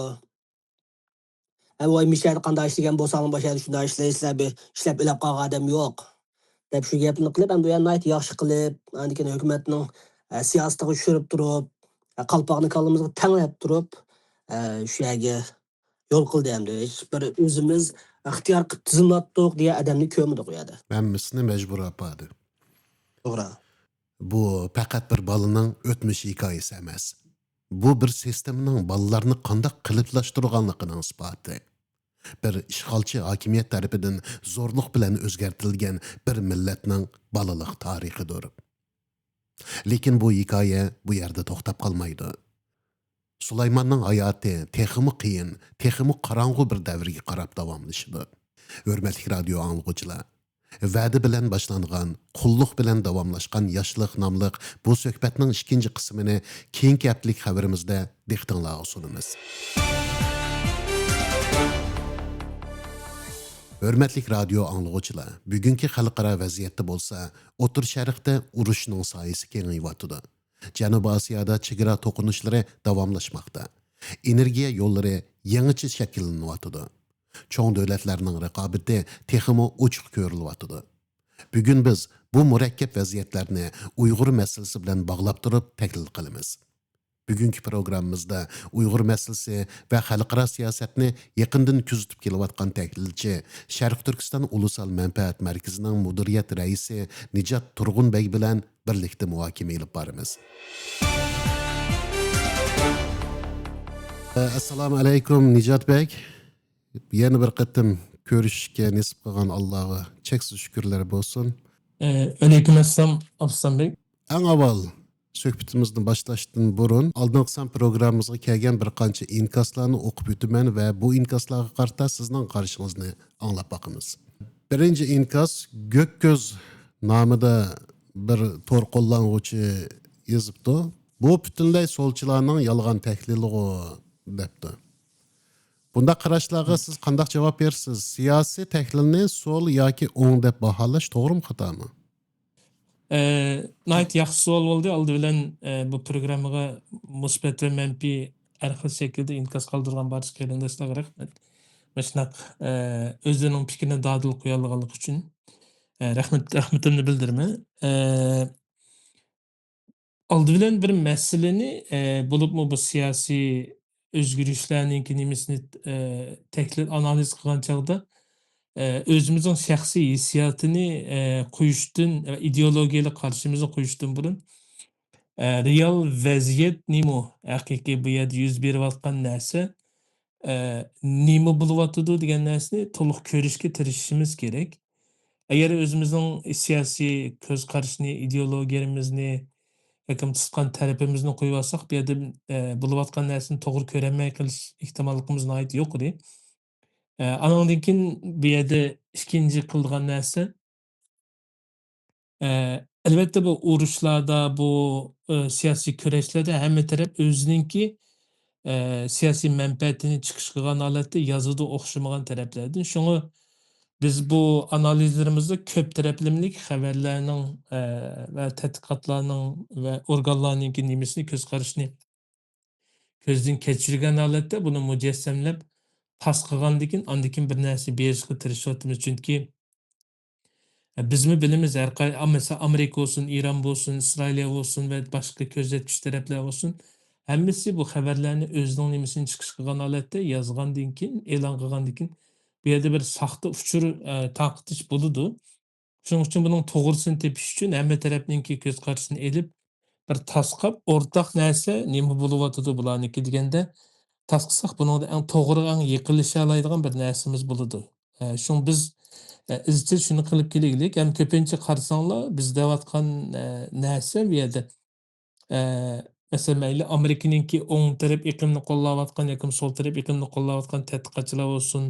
ھە، ۋاي، مۇشۇ يەردە قانداق ئىشلىگەن بولساڭلار، باشقا يەردە شۇنداق ئىشلەيسىلەر، بىر ئىشلەپ ئۆلۈپ قالغان ئادەم يوق، دەپ شۇ گەپنى قىلىپ، ئەمدى ئۇ يەرنى ناھايىتى ياخشى قىلىپ، ئاندىن كېيىن ھۆكۈمەتنىڭ، ئە، سىياسىتىغا چۈشۈرۈپ تۇرۇپ، ئە، قالپاقنى كاللىمىزغا تەڭلەپ تۇرۇپ، ئە، شۇ يەرگە يول قىلدى ئەمدى. ھېچ بىر ئۆزىمىز ئىختىيار قىلىپ تىزىملاتتۇق دېگەن ئادەمنى كۆرمىدۇق ئۇ يەردە. ھەممىسىنى مەجبۇر ئاپاردى. توغرا. بۇ پەقەت بىر بالىنىڭ ئۆتمۈش ھېكايىسى ئەمەس. بۇ بىر سىستېمىنىڭ بالىلارنى قانداق قېلىپلاشتۇرغانلىقىنىڭ ئىسپاتى. بىر ئىشغالچى ھاكىمىيەت تەرىپىدىن زورلۇق بىلەن ئۆزگەرتىلگەن بىر مىللەتنىڭ بالىلىق تارىخىدۇر. لېكىن بۇ ھېكايە بۇ يەردە توختاپ قالمايدۇ. سۇلايماننىڭ ھاياتى تېخىمۇ قىيىن، تېخىمۇ قاراڭغۇ بىر دەۋرگە قاراپ داۋاملىشىدۇ. ھۆرمەتلىك رادىيو ئاڭلىغۇچىلار، ۋەدە بىلەن باشلانغان، قۇللۇق بىلەن داۋاملاشقان ياشلىق ناملىق بۇ سۆھبەتنىڭ ئىككىنچى قىسمىنى كېيىنكى ھەپتىلىك خەۋىرىمىزدە دىققىتىڭلارغا سۇنىمىز. ھۆرمەتلىك رادىيو ئاڭلىغۇچىلار، بۈگۈنكى خەلقئارا ۋەزىيەتتە بولسا، ئوتتۇرا شەرقتە ئۇرۇشنىڭ سايىسى كېڭىيىۋاتىدۇ. جەنۇبىي ئاسىيادا چېگرا توقۇنۇشلىرى داۋاملاشماقتا. ئېنېرگىيە يوللىرى يېڭىچە شەكىللىنىۋاتىدۇ. چوڭ دۆلەتلەرنىڭ رىقابىتى تېخىمۇ ئوچۇق كۆرۈلۈۋاتىدۇ. بۈگۈن بىز بۇ مۇرەككەپ ۋەزىيەتلەرنى ئۇيغۇر مەسىلىسى بىلەن باغلاپ تۇرۇپ تەھلىل قىلىمىز. بۈگۈنكى پروگراممىمىزدا ئۇيغۇر مەسىلىسى ۋە خەلقئارا سىياسەتنى يېقىندىن كۆزىتىپ كېلىۋاتقان تەھلىلچى، شەرقىي تۈركىستان ئۇلۇسال مەنپەئەت مەركىزىنىڭ مۇدىرىيەت رەئىسى نىجات تۇرغۇن بەگ بىلەن بىرلىكتە مۇھاكىمە ئېلىپ بارىمىز. ئەسسالامۇ ئەلەيكۇم، نىجات بەگ. يەنە بىر قېتىم كۆرۈشۈشكە نېسىپ قىلغان ئاللاغا چەكسىز شۈكۈرلەر بولسۇن. ئە، ۋەلەيكۇم ئەسسالام، ئابدۇسالام بەگ. ئەڭ ئاۋۋال سۆھبىتىمىزنى باشلاشتىن بۇرۇن، ئالدىنقى سان پروگراممىمىزغا كەلگەن بىر قانچە ئىنكاسلارنى ئوقۇپ ئۆتىمەن ۋە بۇ ئىنكاسلارغا قارىتا سىزنىڭ قارىشىڭىزنى ئاڭلاپ باقىمىز. بىرىنچى ئىنكاس، گۆك كۆز نامىدا بىر تور قوللانغۇچى يېزىپتۇ. بۇ پۈتۈنلەي سولچىلارنىڭ يالغان تەھلىلىغۇ، دەپتۇ. بۇنداق قاراشلارغا سىز قانداق جاۋاب بېرىسىز؟ سىياسىي تەھلىلنى سول ياكى ئوڭ دەپ باھالاش توغرىمۇ، خاتامۇ؟ ئە، ناھايىتى ياخشى سوئال بولدى. ئالدى بىلەن، ئە، بۇ پروگراممىغا مۇسبەت ۋە مەنپىي ھەر خىل شەكىلدە ئىنكاس قالدۇرغان بارچە قېرىنداشلارغا رەھمەت. مۇشۇنداق، ئە، ئۆزلىرىنىڭ پىكرىنى دادىل قويالىغانلىقى ئۈچۈن، ئە، رەھمەت، رەھمىتىمنى بىلدۈرىمەن. ئە، ئالدى بىلەن بىر مەسىلىنى، ئە، بولۇپمۇ بۇ سىياسىي ئۆزگىرىشلەرنىڭكى نېمىسىنى، ئە، تەھلىل، ئانالىز قىلغان چاغدا، ئە، ئۆزىمىزنىڭ شەخسىي ھېسسىياتىنى، ئە، قويۇشتىن، ئە، ئىدېئولوگىيەلىك قارىشىمىزنى قويۇشتىن بۇرۇن، ئە، رېئال ۋەزىيەت نېمە؟ ھەقىقىي بۇ يەردە يۈز بېرىۋاتقان نەرسە، ئە، نېمە بولۇۋاتىدۇ دېگەن نەرسىنى تولۇق كۆرۈشكە تىرىشىشىمىز كېرەك. ئەگەر ئۆزىمىزنىڭ سىياسىي كۆز قارىشىنى، ئىدېئولوگىيەمىزنى ياكى تۇتقان تەرىپىمىزنى قويۇۋالساق، بۇ يەردە، ئە، بولۇۋاتقان نەرسىنى توغرا كۆرەلمەي قېلىش ئېھتىماللىقىمىز ناھايىتى يۇقىرى. ئە، ئانىڭدىن كېيىن بۇ يەردە ئىككىنچى قىلىدىغان نەرسە، ئە، ئەلۋەتتە، بۇ ئۇرۇشلاردا، بۇ، ئە، سىياسىي كۈرەشلەردە ھەممە تەرەپ ئۆزىنىڭكى، ئە، سىياسىي مەنپەئەتىنى چىقىش قىلغان ھالەتتە يازىدۇ ئوخشىمىغان تەرەپلەردىن. شۇڭا بىز بۇ ئانالىزلىرىمىزدا كۆپ تەرەپلىمىلىك خەۋەرلەرنىڭ، ئە، ۋە تەتقىقاتلارنىڭ ۋە ئورگانلارنىڭكى نېمىسىنى، كۆز قارىشىنى كۆزدىن كەچۈرگەن ھالەتتە بۇنى مۇجەسسەملەپ، تاسقىغاندىن كېيىن، ئاندىن كېيىن بىر نەرسە بېرىشقا تىرىشىۋاتىمىز. چۈنكى، ئە، بىزمۇ بىلىمىز، ھەر قاي-، ئا، مەسىلەن، ئامېرىكا بولسۇن، ئىران بولسۇن، ئىسرائىلىيە بولسۇن ۋە باشقا كۆزەتكۈچى تەرەپلەر بولسۇن، ھەممىسى بۇ خەۋەرلەرنى ئۆزىنىڭ نېمىسىنى چىقىش قىلغان ھالەتتە يازغاندىن كېيىن، ئېلان قىلغاندىن كېيىن، بۇ يەردە بىر ساختا ئۇچۇر، ئە، تارقىتىش بولىدۇ. شۇنىڭ ئۈچۈن بۇنىڭ توغرىسىنى تېپىش ئۈچۈن ھەممە تەرەپنىڭكى كۆز قارىشىنى ئېلىپ، بىر تاسقاپ، ئورتاق نەرسە نېمە بولۇۋاتىدۇ بۇلارنىڭكى دېگەندە، تاسقىساق، بۇنىڭدا ئەڭ توغرىغا ئەڭ يېقىنلىشالايدىغان بىر نەرسىمىز بولىدۇ. ئە، شۇڭا بىز، ئە، ئىزچىل شۇنى قىلىپ كېلىگلىك، ھەم كۆپىنچە قارىساڭلار، بىز دەۋاتقان، ئە، نەرسە بۇ يەردە، ئە، مەسىلەن، مەيلى ئامېرىكىنىڭكى ئوڭ تەرەپ ئېقىمنى قوللاۋاتقان ياكى سول تەرەپ ئېقىمنى قوللاۋاتقان تەتقىقاتچىلار بولسۇن،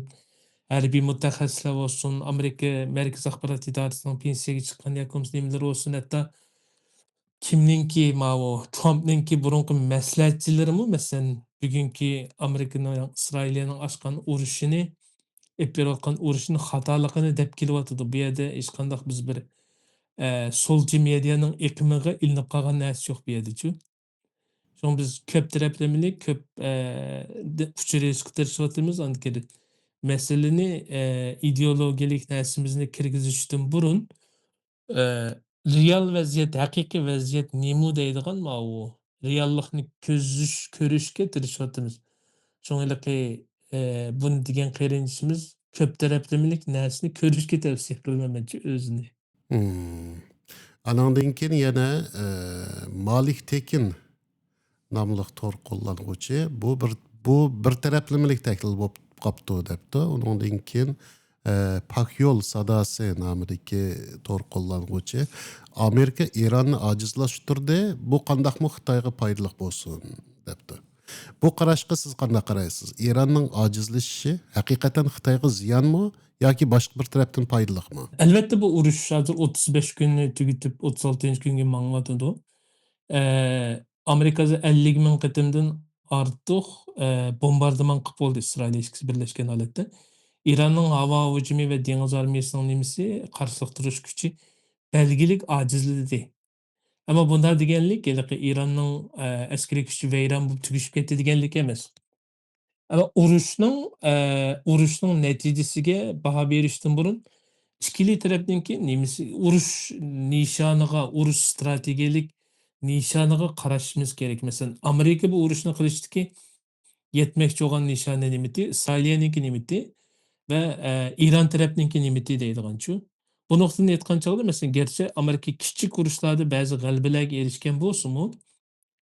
ھەربىي مۇتەخەسسىسلەر بولسۇن، ئامېرىكا مەركىزىي ئاخبارات ئىدارىسىنىڭ پېنسىيەگە چىققان ياكى بولمىسا نېمىلىرى بولسۇن، ھەتتا كىمنىڭكى ماۋۇ ترامپنىڭكى بۇرۇنقى مەسلىھەتچىلىرىمۇ، مەسىلەن، بۈگۈنكى ئامېرىكىنىڭ، ئىسرائىلىيەنىڭ ئاچقان ئۇرۇشىنى، ئېلىپ بېرىۋاتقان ئۇرۇشىنى خاتالىقىنى دەپ كېلىۋاتىدۇ. بۇ يەردە ھېچقانداق بىز بىر، ئە، سولچى مېدىيانىڭ ئېقىمىغا ئىلىنىپ قالغان نەرسە يوق بۇ يەردىچۇ. شۇڭا بىز كۆپ تەرەپلىمىلىك، كۆپ، ئە، دە-، ئۇچۇر ئېلىشقا تىرىشىۋاتىمىز. ئاندىن كېيىن مەسىلىنى، ئە، ئىدېئولوگىيەلىك نەرسىمىزنى كىرگۈزۈشتىن بۇرۇن، ئە، رېئال ۋەزىيەت، ھەقىقىي ۋەزىيەت نېمە دەيدىغان ماۋۇ رېئاللىقنى كۆزۈش-، كۆرۈشكە تىرىشىۋاتىمىز. شۇڭا ھېلىقى، ئە، بۇنى دېگەن قېرىندىشىمىز كۆپ تەرەپلىمىلىك نەرسىنى كۆرۈشكە تەۋسىيە قىلىمەن مەنچە ئۆزىنى. مم. ئانىڭدىن كېيىن يەنە، ئە، مالىك تېكىن ناملىق تور قوللانغۇچى، بۇ بىر، بۇ بىر تەرەپلىمىلىك تەھلىل بولۇپ قاپتۇ، دەپتۇ. ئۇنىڭدىن كېيىن، ئە، پاكيول ساداسى نامىدىكى تور قوللانغۇچى، ئامېرىكا ئىراننى ئاجىزلاشتۇردى، بۇ قانداقمۇ خىتايغا پايدىلىق بولسۇن، دەپتۇ. بۇ قاراشقا سىز قانداق قارايسىز؟ ئىراننىڭ ئاجىزلىشىشى ھەقىقەتەن خىتايغا زىيانمۇ ياكى باشقا بىر تەرەپتىن پايدىلىقمۇ؟ ئەلۋەتتە، بۇ ئۇرۇش ھازىر ئوتتۇز بەش كۈننى تۈگىتىپ، ئوتتۇز ئالتىنچى كۈنگە ماڭىۋاتىدۇ. ئە، ئامېرىكا ھازىر ئەللىك مىڭ قېتىمدىن ئارتۇق، ئە، بومباردىمان قىلىپ بولدى ئىسرائىل ئىككىسى بىرلەشكەن ھالەتتە. ئىراننىڭ ھاۋا ھۇجۇمى ۋە دېڭىز ئارمىيەسىنىڭ نېمىسى، قارشىلىق تۇرۇش كۈچى بەلگىلىك ئاجىزلىدى. ئەمما بۇنداق دېگەنلىك، ھېلىقى ئىراننىڭ، ئە، ئەسكىرىي كۈچى ۋەيران بولۇپ تۈگىشىپ كەتتى دېگەنلىك ئەمەس. ئەمما ئۇرۇشنىڭ، ئە، ئۇرۇشنىڭ نەتىجىسىگە باھا بېرىشتىن بۇرۇن ئىككىلى تەرەپنىڭكى نېمىسى، ئۇرۇش نىشانىغا، ئۇرۇش ئىستراتېگىيەلىك نىشانىغا قاراشىمىز كېرەك. مەسىلەن، ئامېرىكا بۇ ئۇرۇشنى قىلىشتىكى يەتمەكچى بولغان نىشانى نېمىتى، ئىسرائىلىيەنىڭكى نېمىتى ۋە، ئە، ئىران تەرەپنىڭكى نېمىتى دەيدىغانچۇ. بۇ نۇقتىدىن ئېيتقان چاغدا، مەسىلەن، گەرچە ئامېرىكا كىچىك ئۇرۇشلاردا بەزى غەلىبىلەرگە ئېرىشكەن بولسىمۇ،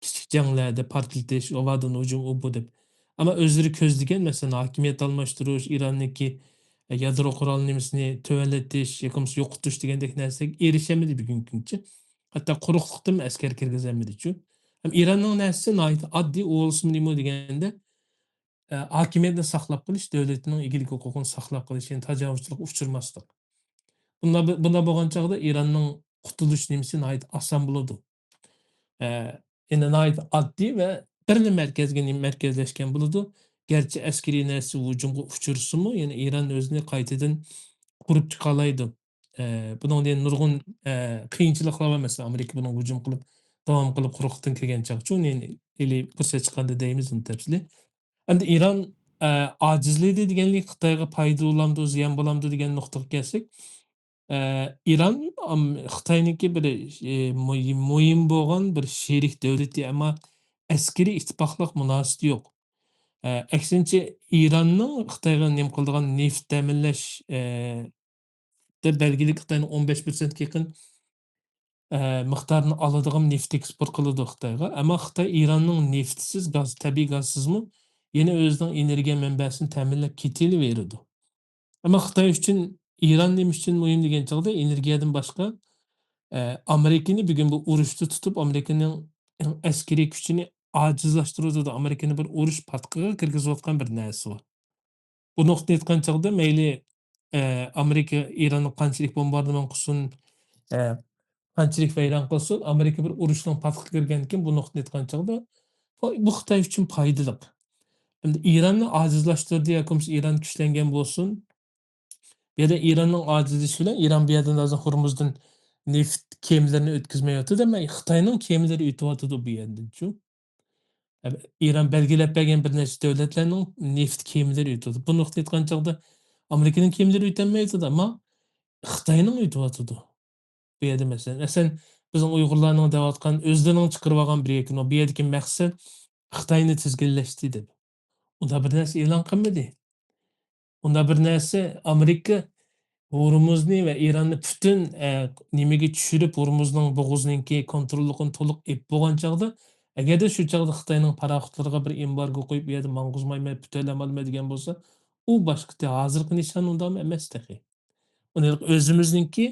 كىچىك جەڭلەردە پارتلىتىش، ھاۋادىن ھۇجۇم، ئۇ بۇ دەپ. ئەمما ئۆزلىرى كۆزلىگەن، مەسىلەن، ھاكىمىيەت ئالماشتۇرۇش، ئىراننىڭكى يادرو قورال نېمىسىنى تۆۋەنلىتىش ياكى بولمىسا يوقىتىش دېگەندەك نەرسىلەرگە ئېرىشەلمىدى بۈگۈنكى كۈنگىچە. ھەتتا قۇرۇقلۇقتىمۇ ئەسكەر كىرگۈزەلمىدىچۇ. ھەم ئىراننىڭ نەرسىسى ناھايىتى ئاددىي، ئۇ بولسىمۇ نېمە دېگەندە، ئە، ھاكىمىيەتنى ساقلاپ قېلىش، دۆلىتىنىڭ ئىگىلىك ھوقۇقىنى ساقلاپ قېلىش، يەنى تاجاۋۇزچىلىققا ئۇچرىماسلىق. بۇنداق، بۇنداق بولغان چاغدا ئىراننىڭ قۇتۇلۇش نېمىسى ناھايىتى ئاسان بولىدۇ. ئە، يەنى ناھايىتى ئاددىي ۋە بىرلا مەركەزگە نېمە مەركەزلەشكەن بولىدۇ. گەرچە ئەسكىرىي نەرسە ھۇجۇمغا ئۇچرىسىمۇ، يەنى ئىران ئۆزىنى قايتىدىن قۇرۇپ چىقالايدۇ. ئە، بۇنىڭدىن نۇرغۇن، ئە، قىيىنچىلىقلار بار. مەسىلەن، ئامېرىكا بۇنىڭغا ھۇجۇم قىلىپ، داۋام قىلىپ قۇرۇقلۇقتىن كىرگەن چاغچۇ، يەنى ھېلى پۇرسەت چىققاندا دەيمىز ئۇنى تەپسىلىي. ئەمدى ئىران، ئە، ئاجىزلىدى دېگەنلىك خىتايغا پايدا بولامدۇ، زىيان بولامدۇ دېگەن نۇقتىغا كەلسەك، ئە، ئىران، ئام-، خىتاينىڭكى بىر، ئى، مۇھىم، مۇھىم بولغان بىر شېرىك دۆلىتى، ئەمما ئەسكىرىي ئىتتىپاقلىق مۇناسىۋىتى يوق. ئە، ئەكسىنچە، ئىراننىڭ خىتايغا نېمە قىلىدىغان نېفىت تەمىنلەش، ئە، دە بەلگىلىك خىتاينىڭ ئون بەش پىرسەنتكە يېقىن، ئە، مىقدارنى ئالىدىغان نېفىت ئېكسپورت قىلىدۇ خىتايغا. ئەمما خىتاي ئىراننىڭ نېفىتسىز، گاز، تەبىئىي گازسىزمۇ يەنە ئۆزىنىڭ ئېنېرگىيە مەنبەسىنى تەمىنلەپ كېتىلىۋېرىدۇ. ئەمما خىتاي ئۈچۈن ئىران نېمە ئۈچۈن مۇھىم دېگەن چاغدا، ئېنېرگىيەدىن باشقا، ئە، ئامېرىكىنى بۈگۈن بۇ ئۇرۇشتا تۇتۇپ، ئامېرىكىنىڭ ئەسكىرىي كۈچىنى ئاجىزلاشتۇرۇۋاتىدۇ. ئامېرىكىنى بىر ئۇرۇش پاتقىقىغا كىرگۈزۈۋاتقان بىر نەرسە بۇ. بۇ نۇقتىنى ئېيتقان چاغدا مەيلى، ئە، ئامېرىكا ئىراننى قانچىلىك بومباردىمان قىلسۇن، ئە، قانچىلىك ۋەيران قىلسۇن، ئامېرىكا بىر ئۇرۇشنىڭ پاتقىقىغا كىرگەندىكىن بۇ نۇقتىنى ئېيتقان چاغدا، بۇ، بۇ خىتاي ئۈچۈن پايدىلىق. ئەمدى ئىراننى ئاجىزلاشتۇردى ياكى بولمىسا ئىران كۈچلەنگەن بولسۇن. بۇ يەردە ئىراننىڭ ئاجىزلىشىشى بىلەن ئىران بۇ يەردىن ھازىر ھورمۇزدىن نېفىت كېمىلىرىنى ئۆتكۈزمەيۋاتىدۇ، ئەمما خىتاينىڭ كېمىلىرى ئۆتۈۋاتىدۇ بۇ يەردىنچۇ. ئىران بەلگىلەپ بەرگەن بىر نەچچە دۆلەتلەرنىڭ نېفىت كېمىلىرى ئۆتىدۇ. بۇ نۇقتا ئېيتقان چاغدا ئامېرىكىنىڭ كېمىلىرى ئۆتەلمەيۋاتىدۇ، ئەمما خىتاينىڭ ئۆتۈۋاتىدۇ. بۇ يەردە مەسىلەن، ئەسلەن بىزنىڭ ئۇيغۇرلارنىڭ دەۋاتقان، ئۆزلىرىنىڭ چىقىرىۋالغان بىر يەكۈن بار. بۇ يەردىكى مەقسەت خىتاينى تىزگىنلەشتى دەپ. ئۇنداق بىر نەرسە ئېلان قىلمىدى. ئۇنداق بىر نەرسە ئامېرىكا ھورمۇزنى ۋە ئىراننى پۈتۈن، ئە، نېمىگە چۈشۈرۈپ، ھورمۇزنىڭ بوغۇزىنىڭكى كونتروللۇقىنى تولۇق ئېلىپ بولغان چاغدا، ئەگەردە شۇ چاغدا خىتاينىڭ پاراخوتلىرىغا بىر ئېمبارگو قويۇپ، ئۇ يەردە ماڭغۇزمايمەن، پۈتۈنلەي ئالىمەن دېگەن بولسا، ئۇ باشقا، ھازىرقى نىشان ئۇنداقمۇ ئەمەس تېخى. ئۇنى ئۆزىمىزنىڭكى،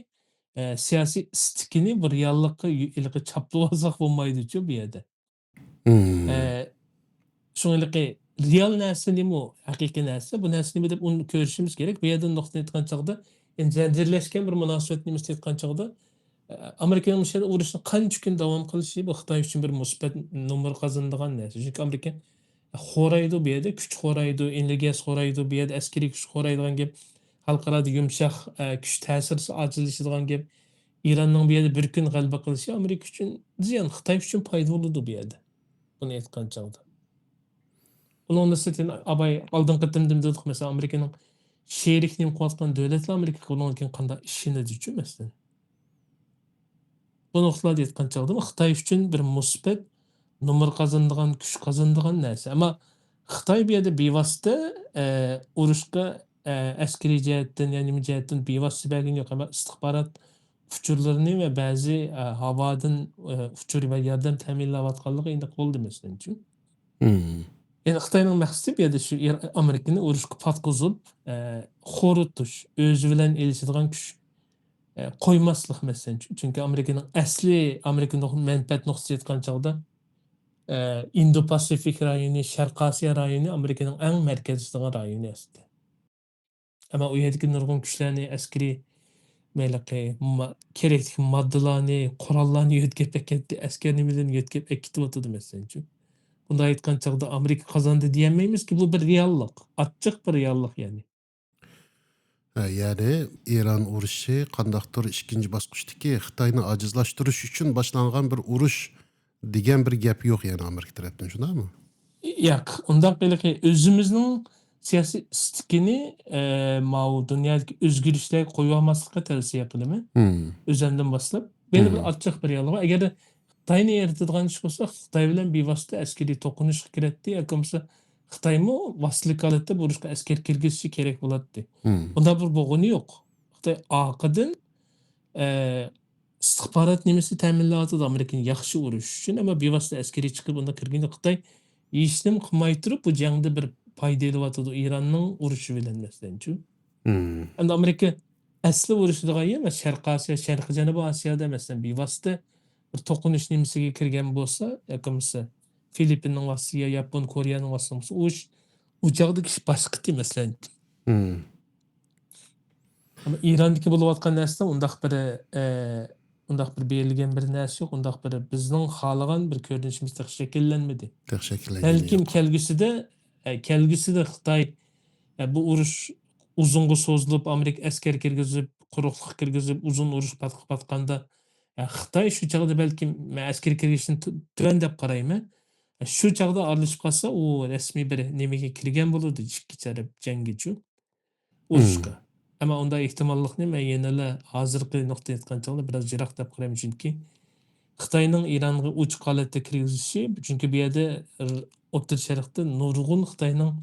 ئە، سىياسىي ئىستىكىنى بۇ رېئاللىققا يۇ-، ھېلىقى چاپلىۋالساق بولمايدۇچۇ بۇ يەردە. ئە، شۇڭا ھېلىقى رېئال نەرسە نېمە ئۇ؟ ھەقىقىي نەرسە، بۇ نەرسە نېمە دەپ ئۇنى كۆرۈشىمىز كېرەك. بۇ يەردە نۇقتىنى ئېيتقان چاغدا، يەنى زەنجىرلەشكەن بىر مۇناسىۋەتنى نېمىسىنى ئېيتقان چاغدا، ئە، ئامېرىكىنىڭ مۇشۇ يەردە ئۇرۇشنى قانچە كۈن داۋام قىلىشى بۇ خىتاي ئۈچۈن بىر مۇسبەت نومۇر قازىنىدىغان نەرسە. چۈنكى ئامېرىكا خورايدۇ بۇ يەردە، كۈچ خورايدۇ، ئېنېرگىيەسى خورايدۇ، بۇ يەردە ئەسكىرىي كۈچ خورايدىغان گەپ، خەلقئارادا يۇمشاق، ئە، كۈچ تەسىرى ئاجىزلىشىدىغان گەپ، ئىراننىڭ بۇ يەردە بىر كۈن غەلىبە قىلىشى ئامېرىكا ئۈچۈن زىيان، خىتاي ئۈچۈن پايدا بولىدۇ بۇ يەردە. بۇنى ئېيتقان چاغدا. ئۇنىڭدىن سىرتىن ئاباي ئالدىنقى قېتىم دېدۇق، مەسىلەن، ئامېرىكىنىڭ شېرىك نېمە قىلىۋاتقان دۆلەتلەر ئامېرىكىغا بۇنىڭدىن كېيىن قانداق ئىشىنىدىچۇ، مەسىلەن. بۇ نۇقتىلاردا ئېيتقان چاغدا خىتاي ئۈچۈن بىر مۇسبەت نومۇر قازىنىدىغان، كۈچ قازىنىدىغان نەرسە. ئەمما خىتاي بۇ يەردە بىۋاسىتە، ئە، ئۇرۇشقا، ئە، ئەسكىرىي جەھەتتىن يا نېمە جەھەتتىن بىۋاسىتە بەرگىنى يوق. ئەمما ئىستىخبارات ئۇچۇرلىرىنى ۋە بەزى، ئە، ھاۋادىن، ئە، ئۇچۇر ۋە ياردەم تەمىنلەۋاتقانلىقى ئېنىق بولدى، مەسىلەن، شۇ. مم. يەنى خىتاينىڭ مەقسىتى بۇ يەردە شۇ ئىر-، ئامېرىكىنى ئۇرۇشقا پاتقۇزۇپ، ئە، خورىتىش، ئۆزى بىلەن ئېلىشىدىغان كۈچ، ئە، قويماسلىق، مەسىلەن. چۈ-، چۈنكى ئامېرىكىنىڭ ئەسلى، ئامېرىكا نۇق-، مەنپەئەت نۇقتىسى ئېيتقان چاغدا، ئە، ئىندو پاسىفىك رايونى، شەرقىي ئاسىيا رايونى ئامېرىكىنىڭ ئەڭ مەركەزلىشىدىغان رايونى ئەسلىدە. ئەمما ئۇ يەردىكى نۇرغۇن كۈچلەرنى، ئەسكىرىي، مەيلىقى، ما-، كېرەكلىك ماددىلارنى، قوراللارنى يۆتكەپ ئەكەتتى، ئەسكەر نېمىلىرىنى يۆتكەپ ئەكېتىۋاتىدۇ، مەسىلەنچۇ. بۇنداق ئېيتقان چاغدا ئامېرىكا قازاندى دېيەلمەيمىزكى، بۇ بىر رېئاللىق، ئاچچىق بىر رېئاللىق، يەنى. ھە، يەنى ئىران ئۇرۇشى قانداقتۇر ئىككىنچى باسقۇچتىكى خىتاينى ئاجىزلاشتۇرۇش ئۈچۈن باشلانغان بىر ئۇرۇش دېگەن بىر گەپ يوق، يەنى ئامېرىكا تەرەپتىن، شۇنداقمۇ؟ ياق، ئۇنداق ھېلىقى ئۆزىمىزنىڭ سىياسىي ئىستىكىنى، ئە، ماۋۇ دۇنيادىكى ئۆزگىرىشلەرگە قويۇۋالماسلىققا تەۋسىيە قىلىمەن. مم. ئۆزۈمدىن باشلاپ. بىر، بىر مم. ئاچچىق بىر يالغان. ئەگەر خىتاينى ئېرىتىدىغان ئىش بولسا، خىتاي بىلەن بىۋاسىتە ئەسكىرىي توقۇنۇشقا كىرەتتى، ياكى بولمىسا خىتايمۇ ۋاسىتىلىك ھالەتتە بۇ ئۇرۇشقا ئەسكەر كىرگۈزۈشى كېرەك بولاتتى. مم. ئۇنداق بىر بولغىنى يوق. خىتاي ئارقىدىن، ئە، ئىستىخبارات نېمىسى تەمىنلەۋاتىدۇ ئامېرىكىنى ياخشى ئۇرۇش ئۈچۈن، ئەمما بىۋاسىتە ئەسكىرىي چىقىپ ئۇنداق كىرگەندە خىتاي ھېچنېمە قىلماي تۇرۇپ بۇ جەڭدە بىر پايدا ئېلىۋاتىدۇ ئىراننىڭ ئۇرۇشى بىلەن، مەسىلەنچۇ. مم. ئەمدى ئامېرىكا ئەسلى ئۇرۇشىدىغان يەر، مەسىلەن، شەرقىي ئاسىيا، شەرقىي جەنۇبىي ئاسىيادا، مەسىلەن، بىۋاسىتە بىر توقۇنۇش نېمىسىگە كىرگەن بولسا، ياكى بولمىسا فىلىپپىننىڭ ۋاسىتىسى يا ياپون كورېيانىڭ ۋاسىتىسى بولسا، ئۇ ئىش، ئۇ چاغدىكى ئىش باشقىتى، مەسىلەن. مم. ئەمما ئىراندىكى بولۇۋاتقان نەرسىدە ئۇنداق بىر، ئە، ئۇنداق بىر بېرىلگەن بىر نەرسە يوق، ئۇنداق بىر بىزنىڭ خالىغان بىر كۆرۈنۈشىمىز تېخى شەكىللەنمىدى. تېخى شەكىللەنگىنى بەلكىم يوق. كەلگۈسىدە، ئە، كەلگۈسىدە خىتاي، ئە، بۇ ئۇرۇش ئۇزۇنغا سوزۇلۇپ، ئامېرىكا ئەسكەر كىرگۈزۈپ، قۇرۇقلۇق كىرگۈزۈپ، ئۇزۇن ئۇرۇش پاتقا پاتقاندا، ئە، خىتاي شۇ چاغدا بەلكىم مەن ئەسكەر كىرگۈزۈشتىن تۆ-، تۆۋەن دەپ قارايمەن. ئە، شۇ چاغدا ئارىلىشىپ قالسا، ئۇ رەسمىي بىر نېمىگە كىرگەن بولىدۇ، ئىككى تەرەپ جەڭگىچۇ. ئۇرۇشقا. ئەمما ئۇنداق ئېھتىماللىقنى مەن يەنىلا ھازىرقى نۇقتىدىن ئېيتقان چاغدا بىراز يىراق دەپ قارايمەن، چۈنكى خىتاينىڭ ئىرانغا ئوچۇق ھالەتتە كىرگۈزۈشى، چۈنكى بۇ يەردە ر-، ئوتتۇرا شەرقتە نۇرغۇن خىتاينىڭ،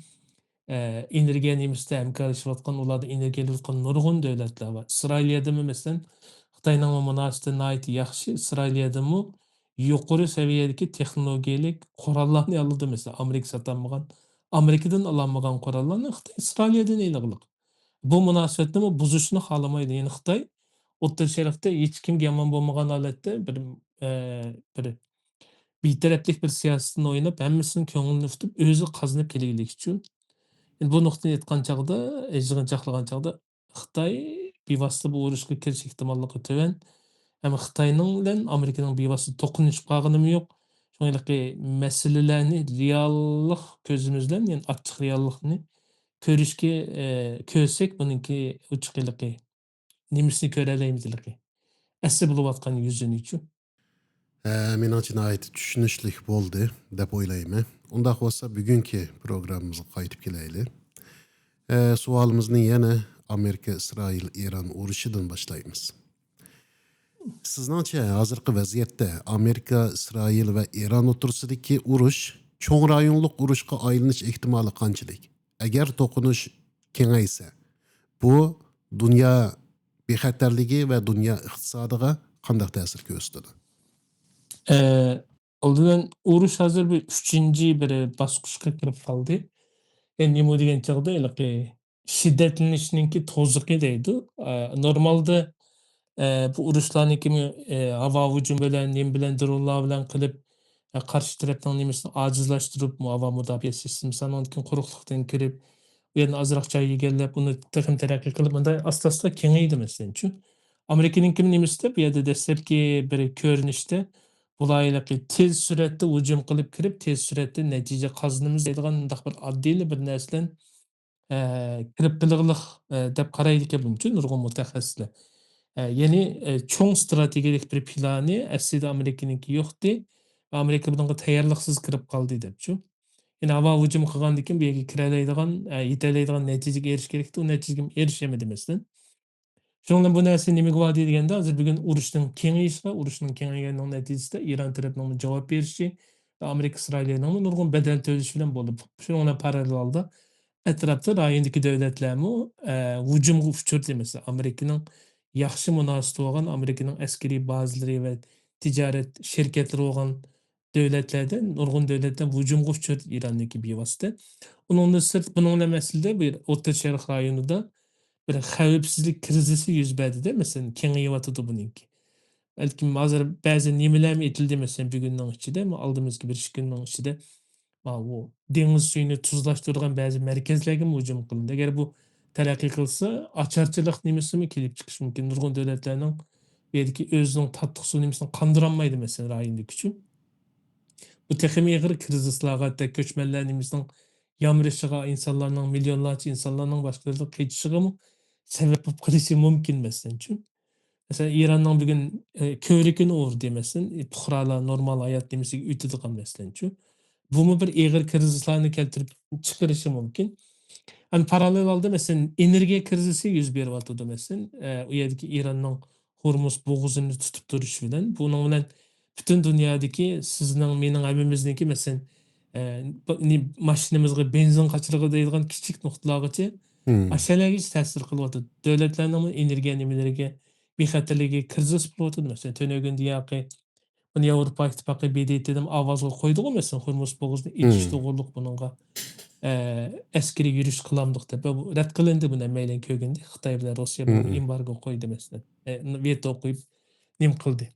ئە، ئېنېرگىيە نېمىسىدە ھەمكارلىشىۋاتقان، ئۇلاردا ئېنېرگىيە ئېلىۋاتقان نۇرغۇن دۆلەتلەر بار. ئىسرائىلىيەدىمۇ، مەسىلەن، خىتاينىڭ مۇناسىۋىتى ناھايىتى ياخشى. ئىسرائىلىيەدىمۇ يۇقىرى سەۋىيەدىكى تېخنولوگىيەلىك قوراللارنى ئالىدۇ، مەسىلەن، ئامېرىكا ساتالمىغان، ئامېرىكىدىن ئالالمىغان قوراللارنى خىتاي ئىسرائىلىيەدىن ئېلىغلىق. بۇ مۇناسىۋەتنىمۇ بۇزۇشنى خالىمايدۇ. يەنى خىتاي ئوتتۇرا شەرقتە ھېچكىمگە يامان بولمىغان ھالەتتە بىر، ئە، بىر بىتەرەپلىك بىر سىياسىتىنى ئويناپ، ھەممىسىنىڭ كۆڭلىنى ئۇتۇپ، ئۆزى قازىنىپ كېلىگىلىك ئۈچۈن. بۇ نۇقتىنى ئېيتقان چاغدا، يىغىنچاقلىغان چاغدا، خىتاي بىۋاسىتە بۇ ئۇرۇشقا كىرىش ئېھتىماللىقى تۆۋەن. ئەمما خىتاينىڭ بىلەن ئامېرىكىنىڭ بىۋاسىتە توقۇنۇشۇپ قالغىنىمۇ يوق. شۇڭا ھېلىقى مەسىلىلەرنى رېئاللىق كۆزىمىز بىلەن، يەنى ئاچچىق رېئاللىقنى كۆرۈشكە، ئە، كۆرسەك، بۇنىڭكى ئوچۇق ھېلىقى نېمىسىنى كۆرەلەيمىز ھېلىقى. ئەسلى بولۇۋاتقان يۈزىنىچۇ. ھە، مېنىڭچە ناھايىتى چۈشىنىشلىك بولدى دەپ ئويلايمەن. ئۇنداق بولسا، بۈگۈنكى پروگراممىمىزغا قايتىپ كېلەيلى. ھە، سوئالىمىزنى يەنە ئامېرىكا، ئىسرائىل، ئىران ئۇرۇشىدىن باشلايمىز. سىزنىڭچە، ھازىرقى ۋەزىيەتتە ئامېرىكا، ئىسرائىل ۋە ئىران ئوتتۇرىسىدىكى ئۇرۇش چوڭ رايونلۇق ئۇرۇشقا ئايلىنىش ئېھتىمالى قانچىلىك؟ ئەگەر توقۇنۇش كېڭەيسە، بۇ دۇنيا بىخەتەرلىكى ۋە دۇنيا ئىقتىسادىغا قانداق تەسىر كۆرسىتىدۇ؟ ئە، ئالدى بىلەن ئۇرۇش ھازىر بىر ئۈچىنچى بىر باسقۇچقا كىرىپ قالدى. ئە، نېمە دېگەن چاغدا ھېلىقى شىددەتلىنىشنىڭكى توزۇقى دەيدۇ. ئە، نورمالدا، ئە، بۇ ئۇرۇشلارنىڭكى، ئە، ھاۋا ھۇجۇم بىلەن، نېمە بىلەن، درونلار بىلەن قىلىپ، ئە، قارشى تەرەپنىڭ نېمىسىنى ئاجىزلاشتۇرۇپ، مۇ-، ھاۋا مۇداپىئە سىستېمىسى، ئاندىن كېيىن قۇرۇقلۇقتىن كىرىپ، ئۇ يەردىن ئازراق جاي ئىگىلەپ، ئۇنى تېخىمۇ تەرەققىي قىلىپ، مۇنداق ئاستا-ئاستا كېڭەيدى، مەسىلەنچۇ. ئامېرىكىنىڭكى نېمىسىدە، بۇ يەردە دەسلەپكى بىر كۆرۈنۈشتە بۇلار ھېلىقى تېز سۈرئەتتە ھۇجۇم قىلىپ كىرىپ، تېز سۈرئەتتە نەتىجە قازىنىمىز دەيدىغان مۇنداق بىر ئاددىيلا بىر نەرسىدىن، ئە، كىرىپ قېلىغلىق، ئە، دەپ قارايدىكەن بۇنچە نۇرغۇن مۇتەخەسسىسلەر. ئە، يەنى، ئە، چوڭ ئىستراتېگىيەلىك بىر پىلانى ئەسلىدە ئامېرىكىنىڭكى يوقتى. ئامېرىكا بۇنىڭغا تەييارلىقسىز كىرىپ قالدى دەپچۇ. يەنى ھاۋا ھۇجۇم قىلغاندىن كېيىن بۇ يەرگە كىرەلەيدىغان، ئە، يېتەلەيدىغان نەتىجىگە ئېرىشىش كېرەكتى، ئۇ نەتىجىگە ئېرىشەلمىدى، مەسىلەن. شۇنىڭ بىلەن بۇ نەرسە نېمىگە باردى دېگەندە، ھازىر بۈگۈن ئۇرۇشنىڭ كېڭىيىشىگە، ئۇرۇشنىڭ كېڭەيگەننىڭ نەتىجىسىدە ئىران تەرەپنىڭمۇ جاۋاب بېرىشى ۋە ئامېرىكا ئىسرائىلىيەنىڭمۇ نۇرغۇن بەدەل تۆلىشى بىلەن بولدى. شۇنىڭ بىلەن پاراللېل ھالدا ئەتراپتا رايوندىكى دۆلەتلەرمۇ، ئە، ھۇجۇمغا ئۇچرىدى. مەسىلەن، ئامېرىكىنىڭ ياخشى مۇناسىۋىتى بولغان، ئامېرىكىنىڭ ئەسكىرىي بازىلىرى ۋە تىجارەت شىركەتلىرى بولغان دۆلەتلەردە، نۇرغۇن دۆلەتلەر ھۇجۇمغا ئۇچرىدى ئىراندىكى بىۋاسىتە. ئۇنىڭدىن سىرت، بۇنىڭ بىلەن ئەسلىدە بىر ئوتتۇرا شەرق رايونىدا بىر خەۋپسىزلىك كىرىزىسى يۈز بەردى-دە، مەسىلەن، كېڭىيىۋاتىدۇ بۇنىڭكى. بەلكىم ھازىر بەزى نېمىلەرمۇ ئېيتىلدى، مەسىلەن، بۈگۈننىڭ ئىچىدە، ئالدىمىزدىكى بىر ئىككى كۈننىڭ ئىچىدە، ماۋۇ دېڭىز سۈيىنى تۇزلاشتۇرىدىغان بەزى مەركەزلەرگىمۇ ھۇجۇم قىلىندى. ئەگەر بۇ تەرەققىي قىلسا، ئاچارچىلىق نېمىسىمۇ كېلىپ چىقىشى مۇمكىن. نۇرغۇن دۆلەتلەرنىڭ بۇ يەردىكى ئۆزىنىڭ تاتلىق سۇ نېمىسىنى قاندۇرالمايدۇ، مەسىلەن، رايوندىكىچۇ. بۇ تېخىمۇ ئېغىر كىرىزىسلارغا، ھەتتا كۆچمەنلەر نېمىسىنىڭ يامرىشىغا، ئىنسانلارنىڭ، مىليونلارچە ئىنسانلارنىڭ باشقا يەرلەرگە قېچىشىغىمۇ سەۋەب بولۇپ قېلىشى مۇمكىن، مەسىلەنچۇ. مەسىلەن، ئىراننىڭ بۈگۈن، ئە، كۆۋرۈكىنى ئۇردى، مەسىلەن، ئە، پۇقرالار نورمال ھايات نېمىسىگە ئۆتىدىغان، مەسىلەنچۇ. بۇمۇ بىر ئېغىر كىرىزىسلارنى كەلتۈرۈپ چىقىرىشى مۇمكىن. ئەمما پاراللېل ھالدا، مەسىلەن، ئېنېرگىيە كىرىزىسى يۈز بېرىۋاتىدۇ، مەسىلەن، ئە، ئۇ يەردىكى ئىراننىڭ ھورمۇز بوغۇزىنى تۇتۇپ تۇرۇشى بىلەن، بۇنىڭ بىلەن پۈتۈن دۇنيادىكى سىزنىڭ، مېنىڭ، ھەممىمىزنىڭكى، مەسىلەن، ئە، ب-، نى-، ماشىنىمىزغا بېنزىن قاچىلىقى دەيدىغان كىچىك نۇقتىلارغىچە، مم. ئاشۇلارغىچە تەسىر قىلىۋاتىدۇ. دۆلەتلەرنىڭمۇ ئېنېرگىيە نېمىلىرىگە بىخەتەرلىكى كىرىزىس بولۇۋاتىدۇ. مەسىلەن، تۈنۈگۈن دىياقى بۇنى ياۋروپا ئىتتىپاقى ب د ت دىمۇ ئاۋازغا قويدىغۇ، مەسىلەن، خورمۇز بوغۇزىنى ئېچىش مم. توغرۇلۇق بۇنىڭغا، ئە، ئەسكىرىي يۈرۈش قىلامدۇق دەپ. بۇ رەت قىلىندى، بۇنى ھەممەيلەن كۆرگەندەك. خىتاي بىلەن روسىيە بۇنىڭغا مم. ئېمبارگو قويدى، مەسىلەن. ئە، ۋېتو قويۇپ نېمە قىلدى.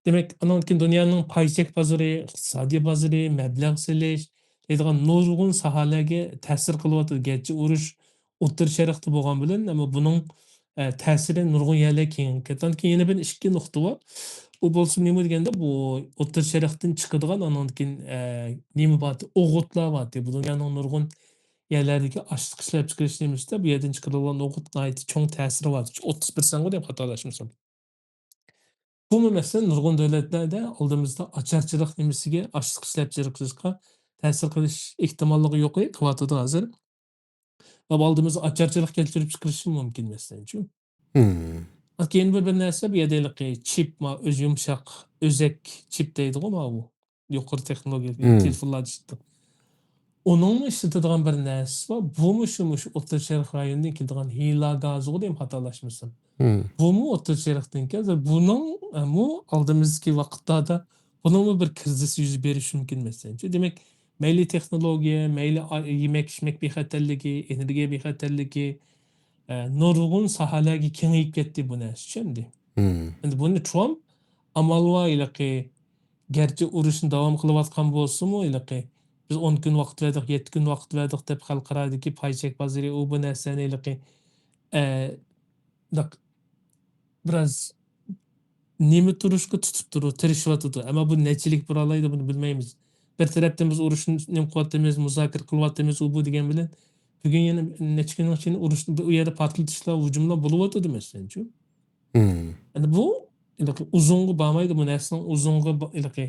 دېمەك، ئانىڭدىن كېيىن دۇنيانىڭ پاي چەك بازىرى، ئىقتىسادىي بازىرى، مەبلەغ سېلىش دەيدىغان نۇرغۇن ساھەلەرگە تەسىر قىلىۋاتىدۇ. گەرچە ئۇرۇش ئوتتۇرا شەرقتە بولغان بىلەن، ئەمما بۇنىڭ، ئە، تەسىرى نۇرغۇن يەرلەرگە كېڭىيىپ كەتتى. ئاندىن كېيىن يەنە بىر ئىككى نۇقتا بار. ئۇ بولسا نېمە دېگەندە، بۇ ئوتتۇرا شەرقتىن چىقىدىغان، ئانىڭدىن كېيىن، ئە، نېمە بار، ئوغۇتلار بار. بۇ دۇنيانىڭ نۇرغۇن يەرلەردىكى ئاشلىق ئىشلەپچىقىرىش نېمىسىدە بۇ يەردىن چىقىدىغان ئوغۇت ناھايىتى چوڭ تەسىرى بار. ئوتتۇز پىرسەنتقۇ دەپ خاتالاشمىسام. بۇمۇ مەسىلەن، نۇرغۇن دۆلەتلەردە ئالدىمىزدا ئاچارچىلىق نېمىسىگە، ئاشلىق ئىشلەپچىقىرىشقا تەسىر قىلىش ئېھتىماللىقى يۇقىرى قىلىۋاتىدۇ ھازىر. ۋە ئالدىمىزدا ئاچارچىلىق كەلتۈرۈپ چىقىرىشى مۇمكىن، مەسىلەنچۇ. مم. كېيىن بىر، بىر نەرسە، بۇ يەردە ھېلىقى چىپ، ما، ئۆز يۇمشاق، ئۆزەك چىپ دەيدىغۇ، ماۋۇ. يۇقىرى تېخنولوگىيە، مم. تېلېفونلاردا چىقتى. ئۇنىڭمۇ ئىشلىتىدىغان بىر نەرسىسى بار. بۇمۇ شۇ، مۇشۇ ئوتتۇرا شەرق رايونىدىن كېلىدىغان ھىيلا گازىغۇ دەيمەن، خاتالاشمىسام. مم. بۇمۇ ئوتتۇرا شەرقتىن كەلدى. بۇنىڭ، ئە، مۇ ئالدىمىزدىكى ۋاقىتلاردا بۇنىڭمۇ بىر كىرىزىس يۈز بېرىشى مۇمكىن، مەسىلەن. دېمەك، مەيلى تېخنولوگىيە، مەيلى ئا-، يېمەك-ئىچمەك بىخەتەرلىكى، ئېنېرگىيە بىخەتەرلىكى، ئە، نۇرغۇن ساھەلەرگە كېڭىيىپ كەتتى بۇ نەرسە ئەمدى. مم. ئەمدى بۇنى ترامپ ئامال بار ھېلىقى، گەرچە ئۇرۇشنى داۋام قىلىۋاتقان بولسىمۇ، ھېلىقى، بىز ئون كۈن ۋاقىت بەردۇق، يەتتە كۈن ۋاقىت بەردۇق دەپ خەلقئارادىكى پاي چەك بازىرى، ئۇ بۇ نەرسىلەرنى ھېلىقى، ئە، داق-، بىراز نېمە تۇرۇشقا تۇتۇپ تۇرۇپ تىرىشىۋاتىدۇ. ئەمما بۇ نەچچىلىك بولالايدۇ، بۇنى بىلمەيمىز. بىر تەرەپتىن بىز ئۇرۇشنى نېمە قىلىۋاتىمىز، مۇزاكىرە قىلىۋاتىمىز، ئۇ بۇ دېگەن بىلەن، بۈگۈن يەنە نەچچە كۈننىڭ ئىچىدە ئۇرۇشنى، ئۇ يەردە پارتلىتىشلار، ھۇجۇملار بولۇۋاتىدۇ، مەسىلەنچۇ. مم. ئەمدى بۇ ھېلىقى ئۇزۇنغا بارمايدۇ، بۇ نەرسىنىڭ ئۇزۇنغا با-، ھېلىقى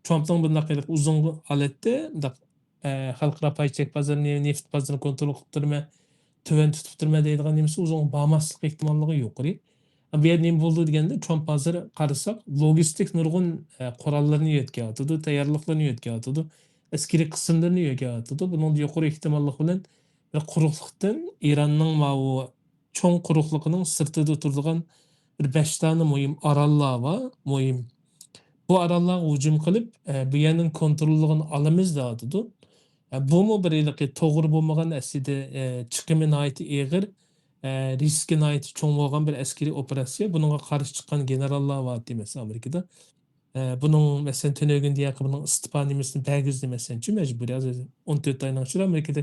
ترامپنىڭ بۇنداق ھېلىقى ئۇزۇنغا ھالەتتە مۇنداق، ئە، خەلقئارا پاي چەك بازىرىنى، نېفىت بازىرىنى كونترول قىلىپ تۇرىمەن، تۆۋەن تۇتۇپ تۇرىمەن دەيدىغان نېمىسى ئۇزۇنغا بارماسلىق ئېھتىماللىقى يۇقىرى. بۇ يەردە نېمە بولىدۇ دېگەندە، ترامپ ھازىر قارىساق، لوگىستىك نۇرغۇن، ئە، قوراللىرىنى يۆتكەۋاتىدۇ، تەييارلىقلىرىنى يۆتكەۋاتىدۇ، ئەسكىرىي قىسىملىرىنى يۆتكەۋاتىدۇ. بۇنىڭدا يۇقىرى ئېھتىماللىق بىلەن بىر قۇرۇقلۇقتىن ئىراننىڭ ماۋۇ چوڭ قۇرۇقلۇقىنىڭ سىرتىدا تۇرىدىغان بىر بەش دانە مۇھىم ئاراللار بار، مۇھىم. بۇ ئاراللارغا ھۇجۇم قىلىپ، ئە، بۇ يەرنىڭ كونتروللۇقىنى ئالىمىز دەۋاتىدۇ. ئە، بۇمۇ بىر ھېلىقى توغرا بولمىغان، ئەسلىدە، ئە، چىقىمى ناھايىتى ئېغىر، ئە، رىسكى ناھايىتى چوڭ بولغان بىر ئەسكىرىي ئوپېراتسىيە. بۇنىڭغا قارشى چىققان گېنېراللار بار، دېمەسە، ئامېرىكىدا. ئە، بۇنىڭ، مەسىلەن، تۈنۈگۈن دېيەركى بۇنىڭ ئىستېپا نېمىسىنى بەرگۈزدى، مەسىلەنچۇ، مەجبۇرىي. ھازىر ئون تۆت ئاينىڭ ئىچىدە ئامېرىكىدا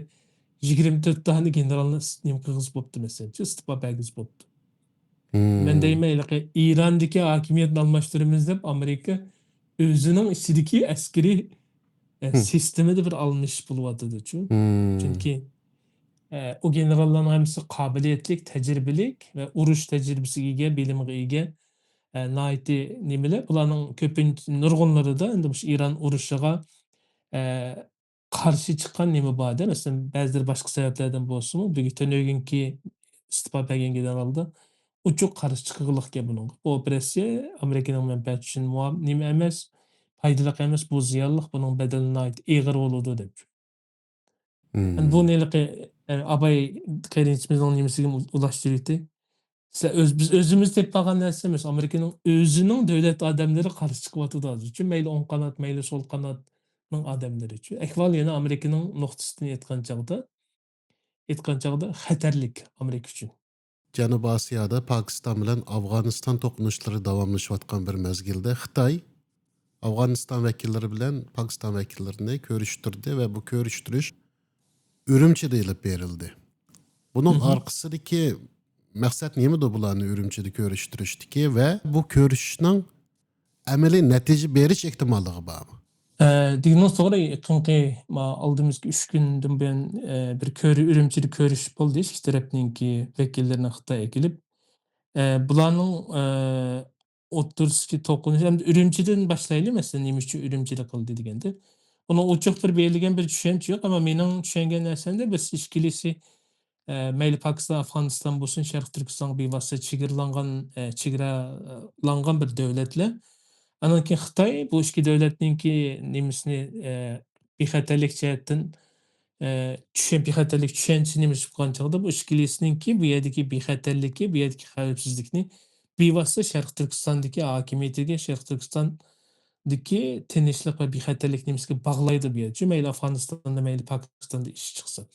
يىگىرمە تۆت دانە گېنېرالنى ئىس-، نېمە قىلغۇزۇپ بوپتۇ، مەسىلەنچۇ، ئىستېپا بەرگۈزۈپ بوپتۇ. مەن دەيمەن، ھېلىقى ئىراندىكى ھاكىمىيەتنى ئالماشتۇرىمىز دەپ، ئامېرىكا ئۆزىنىڭ ئىچىدىكى ئەسكىرىي، ئە، سىستېمىدا بىر ئالمىشىش بولۇۋاتىدۇچۇ. چۈنكى، ئە، ئۇ گېنېراللارنىڭ ھەممىسى قابىلىيەتلىك، تەجرىبىلىك ۋە ئۇرۇش تەجرىبىسىگە ئىگە، بىلىمىگە ئىگە، ئە، ناھايىتى نېمىلەر. بۇلارنىڭ كۆپىنچە، نۇرغۇنلىرىدا ئەمدى مۇشۇ ئىران ئۇرۇشىغا، ئە، قارشى چىققان نېمە بار-دە، مەسىلەن، بەزىلىرى باشقا سەۋەبلەردىن بولسىمۇ، بۈگۈن تۈنۈگۈنكى ئىستېپا بەرگەن گېنېرالدا ئوچۇق قارشى چىققانلىق گەپ بۇنىڭغا. بۇ ئوپېراتسىيە ئامېرىكىنىڭ مەنپەئەتى ئۈچۈن مۇۋا-، نېمە ئەمەس، پايدىلىق ئەمەس، بۇ زىيانلىق، بۇنىڭ بەدىلى ناھايىتى ئېغىر بولىدۇ دەپ. يەنى بۇ ھېلىقى، ئە، ئاباي قېرىنچىمىزنىڭ نېمىسىگە ئۇلاشتۇرۇۋېتەي. سە-، ئۆز-، بىز ئۆزىمىز تېپىپ ئالغان نەرسە ئەمەس، ئامېرىكىنىڭ ئۆزىنىڭ دۆلەت ئادەملىرى قارشى چىقىۋاتىدۇ ھازىرچۇ. مەيلى ئوڭ قانات، مەيلى سول قاناتنىڭ ئادەملىرىچۇ. ئەھۋال يەنە ئامېرىكىنىڭ نۇقتىسىدىن ئېيتقان چاغدا، ئېيتقان چاغدا خەتەرلىك ئامېرىكا ئۈچۈن. جەنۇبىي ئاسىيادا پاكىستان بىلەن ئافغانىستان توقۇنۇشلىرى داۋاملىشىۋاتقان بىر مەزگىلدە خىتاي ئافغانىستان ۋەكىللىرى بىلەن پاكىستان ۋەكىللىرىنى كۆرۈشتۈردى ۋە بۇ كۆرۈشتۈرۈش ئۈرۈمچىدە ئېلىپ بېرىلدى. بۇنىڭ ئارقىسىدىكى مەقسەت نېمىدۇ بۇلارنى ئۈرۈمچىدە كۆرۈشتۈرۈشتىكى ۋە بۇ كۆرۈشۈشنىڭ ئەمەلىي نەتىجە بېرىش ئېھتىماللىقى بارمۇ؟ ئە، دېگىنىڭىز توغرا، يېقىنقى، ما، ئالدىمىزدىكى ئۈچ كۈندىن بۇيان، ئە، بىر كۆرۈ-، ئۈرۈمچىدە كۆرۈشۈپ بولدى، ئىككى تەرەپنىڭكى ۋەكىللىرىنى خىتاي ئەكېلىپ. ئە، بۇلارنىڭ، ئە، ئوتتۇرىسىدىكى توقۇنۇش، ئەمدى ئۈرۈمچىدىن باشلايلى، مەسىلەن، نېمە ئۈچۈن ئۈرۈمچىدە قىلدى دېگەندە. ئۇنىڭ ئوچۇق بىر بېرىلگەن بىر چۈشەنچە يوق، ئەمما مېنىڭ چۈشەنگەن نەرسەمدە بىز ئىككىلىسى، ئە، مەيلى پاكىستان، ئافغانىستان بولسۇن، شەرقىي تۈركىستانغا بىۋاسىتە چېگرىلانغان، ئە، چېگرالانغان بىر دۆلەتلەر. ئانان كېيىن خىتاي بۇ ئىككى دۆلەتنىڭكى نېمىسىنى، ئە، بىخەتەرلىك جەھەتتىن، ئە، چۈشەن-، بىخەتەرلىك چۈشەنچىسىنى نېمە قىلغان چاغدا بۇ ئىككىلىسىنىڭكى بۇ يەردىكى بىخەتەرلىكى، بۇ يەردىكى خەۋپسىزلىكنى بىۋاسىتە شەرقىي تۈركىستاندىكى ھاكىمىيىتىگە، شەرقىي تۈركىستاندىكى تىنچلىق ۋە بىخەتەرلىك نېمىسىگە باغلايدۇ بۇ يەر. چۈ-، مەيلى ئافغانىستاندا، مەيلى پاكىستاندا ئىش چىقسا.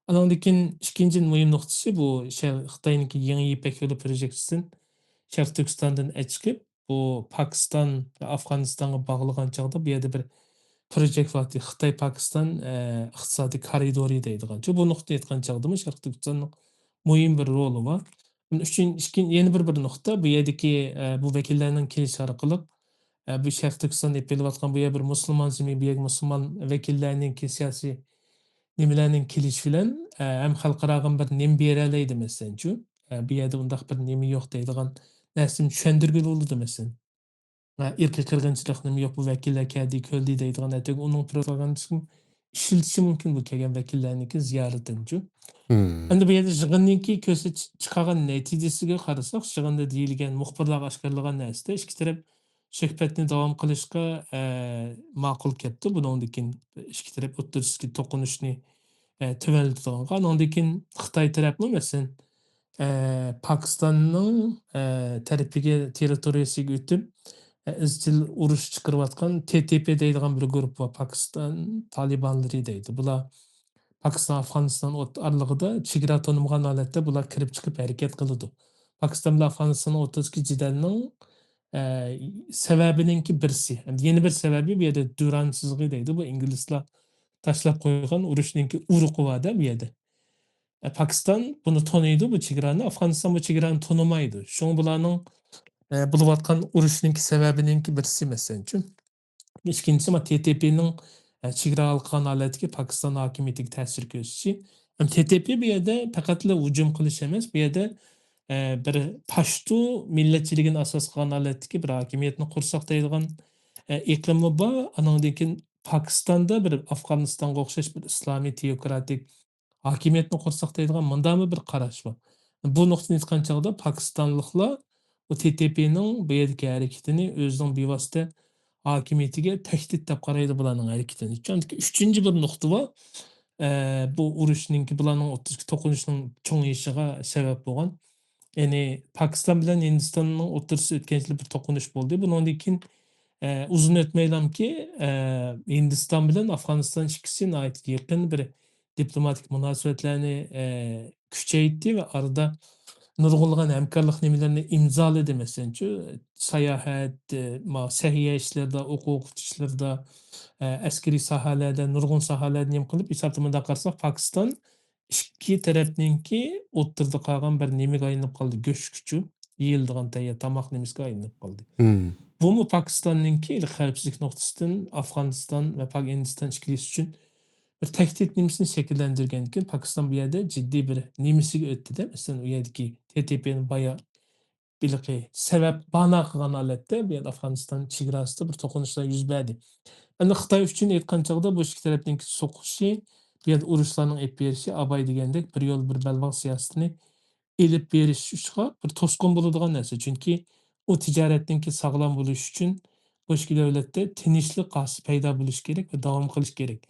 ئانىڭدىن كېيىن ئىككىنچى مۇھىم نۇقتىسى بۇ شەر-، خىتاينىڭكى يېڭى يىپەك يولى پروژېكتىسىدىن شەرقىي تۈركىستاندىن ئەچىقىپ، بۇ پاكىستان ۋە ئافغانىستانغا باغلىغان چاغدا بۇ يەردە بىر پروژېكت بار، خىتاي پاكىستان، ئە، ئىقتىسادىي كارىدورى دەيدىغان. چۈ-، بۇ نۇقتىدا ئېيتقان چاغدىمۇ شەرقىي تۈركىستاننىڭ مۇھىم بىر رولى بار. ئۈچىنچى، ئىككىن-، يەنە بىر، بىر نۇقتا، بۇ يەردىكى، ئە، بۇ ۋەكىللەرنىڭ كېلىشى ئارقىلىق، ئە، بۇ شەرقىي تۈركىستان ئېلىپ بېرىلىۋاتقان بۇ يەر بىر مۇسۇلمان زېمىن، بۇ يەرگە مۇسۇلمان ۋەكىللەرنىڭكى سىياسىي نېمىلەرنىڭ كېلىشى بىلەن، ئە، ھەم خەلقئاراغا بىر نېمە بېرەلەيدۇ، مەسىلەن، چۈ-، ئە، بۇ يەردە ئۇنداق بىر نېمە يوق دەيدىغان نەرسىنى چۈشەندۈرگىلى بولىدۇ، مەسىلەن. ئە، ئىرقىي قىرغىنچىلىق نېمە يوق، بۇ ۋەكىللەر كەلدى، كۆردى دەيدىغان ئەتىگە ئۇنىڭ پروپاگاندىسىغىمۇ ئىشلىتىشى مۇمكىن بۇ كەلگەن ۋەكىللەرنىڭكى زىيارىتىنىچۇ. مم. ئەمدى بۇ يەردە يىغىننىڭكى كۆرسەت-، چىقارغان نەتىجىسىگە قارىساق، يىغىندا دېيىلگەن، مۇخبىرلارغا ئاشكارىلىغان نەرسىدە ئىككى تەرەپ سۆھبەتنى داۋام قىلىشقا، ئە، ماقۇل كەپتۇ. بۇنىڭدىن كېيىن ئىككى تەرەپ ئوتتۇرىسىدىكى توقۇنۇشنى، ئە، تۆۋەنلىتىدىغانغا. ئانىڭدىن كېيىن خىتاي تەرەپمۇ، مەسىلەن، ئە، پاكىستاننىڭ، ئە، تەرىپىگە، تېررىتورىيەسىگە ئۆتۈپ، ئە، ئىزچىل ئۇرۇش چىقىرىۋاتقان تې تې پې دەيدىغان بىر گۇرۇپپا بار، پاكىستان تالىبانلىرى دەيدۇ. بۇلار پاكىستان، ئافغانىستان ئوت-، ئارىلىقىدا چېگرا تونۇمىغان ھالەتتە بۇلار كىرىپ چىقىپ ھەرىكەت قىلىدۇ. پاكىستان بىلەن ئافغانىستان ئوتتۇرىسىدىكى جېدەلنىڭ، ئە، سەۋەبىنىڭكى بىرسى، يەنە بىر سەۋەبى بۇ يەردە دۇران سىزىقى دەيدۇ. بۇ ئىنگلىزلار تاشلاپ قويغان ئۇرۇشنىڭكى ئۇرۇقى بار-دە بۇ يەردە. ئە، پاكىستان بۇنى تونۇيدۇ، بۇ چېگرانى. ئافغانىستان بۇ چېگرانى تونۇمايدۇ. شۇڭا بۇلارنىڭ، ئە، بولۇۋاتقان ئۇرۇشنىڭكى سەۋەبىنىڭكى بىرسى، مەسىلەنچۇ. ئىككىنچىسى، ما، تې تې پېنىڭ، ئە، چېگرا ھالقىغان ھالەتتىكى پاكىستان ھاكىمىيىتىگە تەسىر كۆرسىتىشى. ھەم تې تې پې بۇ يەردە پەقەتلا ھۇجۇم قىلىش ئەمەس، بۇ يەردە، ئە، بىر پاشتۇ مىللەتچىلىكىنى ئاساس قىلغان ھالەتتىكى بىر ھاكىمىيەتنى قۇرساق دەيدىغان، ئە، ئېقىممۇ بار. ئانىڭدىن كېيىن پاكىستاندا بىر ئافغانىستانغا ئوخشاش بىر ئىسلامىي تېئوكراتىك ھاكىمىيەتنى قۇرساق دەيدىغان مۇنداقمۇ بىر قاراش بار. بۇ نۇقتىدىن ئېيتقان چاغدا پاكىستانلىقلار بۇ تې تې پېنىڭ بۇ يەردىكى ھەرىكىتىنى ئۆزىنىڭ بىۋاسىتە ھاكىمىيىتىگە تەھدىت دەپ قارايدۇ بۇلارنىڭ ھەرىكىتىنى. چۈنكى ئۈچىنچى بىر نۇقتا بار. ئە، بۇ ئۇرۇشنىڭكى، بۇلارنىڭ ئوتتۇرىسىدىكى توقۇنۇشنىڭ چوڭىيىشىغا سەۋەب بولغان. يەنى پاكىستان بىلەن ھىندىستاننىڭ ئوتتۇرىسىدا ئۆتكەن يىلى بىر توقۇنۇش بولدى. بۇنىڭدىن كېيىن، ئە، ئۇزۇن ئۆتمەيلامكى، ئە، ھىندىستان بىلەن ئافغانىستان ئىككىسى ناھايىتى يېقىن بىر دىپلوماتىك مۇناسىۋەتلەرنى، ئە، كۈچەيتتى ۋە ئارىدا نۇرغۇنلىغان ھەمكارلىق نېمىلىرىنى ئىمزالىدى. مەسىلەنچۇ، ساياھەت، ئە، ما-، سەھىيە ئىشلىرىدا، ئوقۇغۇچى ئىشلىرىدا، ئە، ئەسكىرىي ساھەلەردە، نۇرغۇن ساھەلەردە نېمە قىلىپ، ھېسابتا مۇنداق قارىساق، پاكىستان ئىككى تەرەپنىڭكى ئوتتۇرىدا قالغان بىر نېمىگە ئايلىنىپ قالدى، گۆشكىچۇ، يېيىلىدىغان تەييار تاماق نېمىسىگە ئايلىنىپ قالدى. مم. بۇمۇ پاكىستاننىڭكى خەۋپسىزلىك نۇقتىسىدىن ئافغانىستان ۋە پاك-، ھىندىستان ئىككىلىسى ئۈچۈن بىر تەھدىت نېمىسىنى شەكىللەندۈرگەندىكىن، پاكىستان بۇ يەردە جىددىي بىر نېمىسىگە ئۆتتى-دە، مەسىلەن، ئۇ يەردىكى تې تې پېنى بايا ھېلىقى سەۋەب بانا قىلغان ھالەتتە بۇ يەردە ئافغانىستان چېگراسىدا بىر توقۇنۇشلار يۈز بەردى. ئەمدى خىتاي ئۈچۈن ئېيتقان چاغدا بۇ ئىككى تەرەپنىڭكى سوقۇشى، بۇ يەردە ئۇرۇشلارنىڭ ئېلىپ بېرىشى ئاباي دېگەندەك بىر يول، بىر بەلباغ سىياسىتىنى ئېلىپ بېرىشىغا بىر توسقۇن بولىدىغان نەرسە. چۈنكى ئۇ تىجارەتنىڭكى ساغلام بولۇشى ئۈچۈن بۇ ئىككى دۆلەتتە تىنچلىق ھاسىل پەيدا بولۇشى كېرەك ۋە داۋام قىلىشى كېرەك.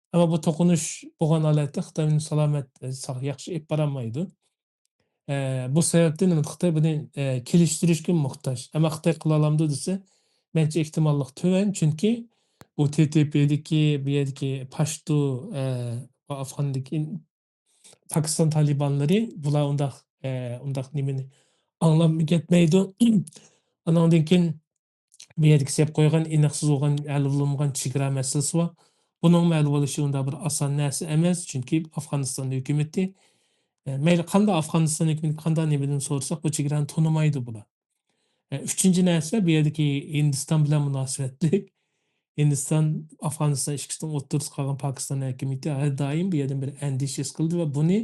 ئەمما بۇ توقۇنۇش بولغان ھالەتتە خىتاي بىلەن سالامەت، ساق-، ياخشى ئېلىپ بارالمايدۇ. ئە، بۇ سەۋەبتىن خىتاي بۇنى، ئە، كېلىشتۈرۈشكە موھتاج. ئەمما خىتاي قىلالامدۇ دېسە، مەنچە ئېھتىماللىق تۆۋەن. چۈنكى بۇ تې تې پېدىكى، بۇ يەردىكى پاشتۇ، ئە، ئافغاندىكى پاكىستان تالىبانلىرى، بۇلار ئۇنداق، ئە، ئۇنداق نېمىنى ئاڭلاممۇ كەتمەيدۇ. ئانىڭدىن كېيىن بۇ يەردىكى سېلىپ قويغان ئېنىقسىز بولغان، ھەل بولۇنمىغان چېگرا مەسىلىسى بار. بۇنىڭمۇ ھەل بولۇشى ئۇنداق بىر ئاسان نەرسە ئەمەس، چۈنكى ئافغانىستان ھۆكۈمىتى، ئە، مەيلى قانداق ئافغانىستان ھۆكۈمىتى قانداق نېمىدىن سورىساق، بۇ چېگرانى تونۇمايدۇ بۇلار. ئە، ئۈچىنچى نەرسە، بۇ يەردىكى ھىندىستان بىلەن مۇناسىۋەتلىك. ھىندىستان، ئافغانىستان ئىككىسىنىڭ ئوتتۇرىسىدا قالغان پاكىستان ھاكىمىيىتى ھەر دائىم بۇ يەردىن بىر ئەندىشە ھېس قىلدى ۋە بۇنى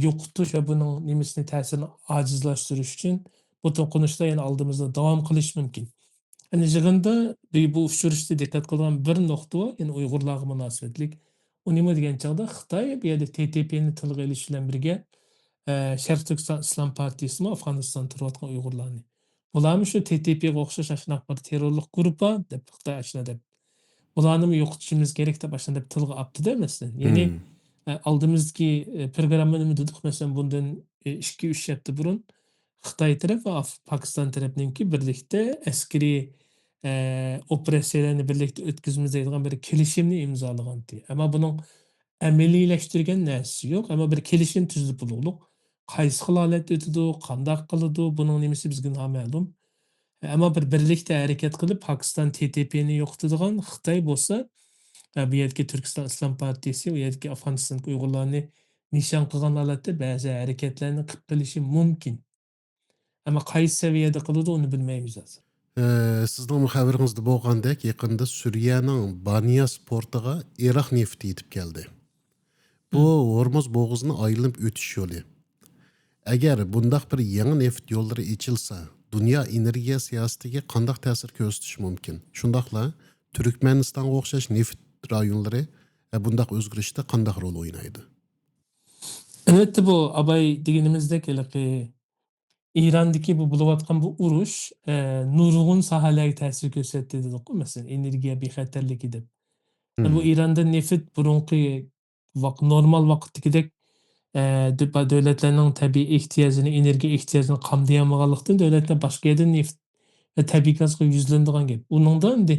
يوقىتىش ۋە بۇنىڭ نېمىسىنى، تەسىرىنى ئاجىزلاشتۇرۇش ئۈچۈن بۇ توقۇنۇشلار يەنە ئالدىمىزدا داۋام قىلىشى مۇمكىن. يەنى يىغىندا بۇ، بۇ ئۇچرىشىشتا دىققەت قىلىدىغان بىر نۇقتا بار، يەنى ئۇيغۇرلارغا مۇناسىۋەتلىك. ئۇ نېمە دېگەن چاغدا خىتاي بۇ يەردە تې تې پېنى تىلغا ئېلىش بىلەن بىرگە، ئە، شەرقىي تۈركىستان ئىسلام پارتىيىسىمۇ ئافغانىستاندا تۇرۇۋاتقان ئۇيغۇرلارنى. بۇلارمۇ شۇ تې تې پېغا ئوخشاش ئاشۇنداق بىر تېررورلۇق گۇرۇپپا دەپ، خىتاي ئاشۇنداق دەپ. بۇلارنىمۇ يوقىتىشىمىز كېرەك دەپ ئاشۇنداق تىلغا ئاپتىدا، مەسىلەن. يەنى، مم. ئە، ئالدىمىزدىكى، ئە، پروگرامما نېمە دېدۇق؟ مەسىلەن، بۇندىن، ئە، ئىككى، ئۈچ ھەپتە بۇرۇن خىتاي تەرەپ ۋە ئاف-، پاكىستان تەرەپنىڭكى بىرلىكتە ئەسكىرىي، ئە، ئوپېراتسىيەلەرنى بىرلىكتە ئۆتكۈزىمىز دەيدىغان بىر كېلىشىمنى ئىمزالىغانىدى. ئەمما بۇنىڭ ئەمەلىيلەشتۈرگەن نەرسىسى يوق، ئەمما بىر كېلىشىم تۈزۈلۈپ بولغۇلۇق. قايسى خىل ھالەتتە ئۆتىدۇ، قانداق قىلىدۇ، بۇنىڭ نېمىسى بىزگە نامەلۇم. ئەمما بىر بىرلىكتە ھەرىكەت قىلىپ، پاكىستان تې تې پېنى يوقىتىدىغان، خىتاي بولسا، ئە، بۇ يەردىكى تۈركىستان ئىسلام پارتىيىسى، ئۇ يەردىكى ئافغانىستاندىكى ئۇيغۇرلارنى نىشان قىلغان ھالەتتە بەزى ھەرىكەتلەرنى قىلىپ قېلىشى مۇمكىن. ئەمما قايسى سەۋىيەدە قىلىدۇ، ئۇنى بىلمەيمىز ھازىر. ئە، سىزنىڭ خەۋىرىڭىزدە بولغاندەك، يېقىندا سۈرىيەنىڭ بانىياس پورتىغا ئىراق نېفىتى يېتىپ كەلدى. بۇ ھورمۇز بوغۇزىنى ئايلىنىپ ئۆتۈش يولى. ئەگەر بۇنداق بىر يېڭى نېفىت يوللىرى ئېچىلسا، دۇنيا ئېنېرگىيە سىياسىتىگە قانداق تەسىر كۆرسىتىشى مۇمكىن؟ شۇنداقلا تۈركمەنىستانغا ئوخشاش نېفىت رايونلىرى، ئە، بۇنداق ئۆزگىرىشتە قانداق رول ئوينايدۇ؟ ئەلۋەتتە، بۇ ئاباي دېگىنىمىزدەك ھېلىقى ئىراندىكى بۇ بولۇۋاتقان بۇ ئۇرۇش، ئە، نۇرغۇن ساھەلەرگە تەسىر كۆرسەتتى دېدۇققۇ، مەسىلەن، ئېنېرگىيە بىخەتەرلىكى دەپ. بۇ مم. ئىراندا نېفىت بۇرۇنقى ۋاق-، نورمال ۋاقىتتىكىدەك، ئە، دۆ-، دۆلەتلەرنىڭ تەبىئىي ئېھتىياجىنى، ئېنېرگىيە ئېھتىياجىنى قامدىيالمىغانلىقتىن، دۆلەتلەر باشقا يەردىن نېفىت ۋە تەبىئىي گازغا يۈزلىنىدىغان گەپ. ئۇنىڭدا ئەمدى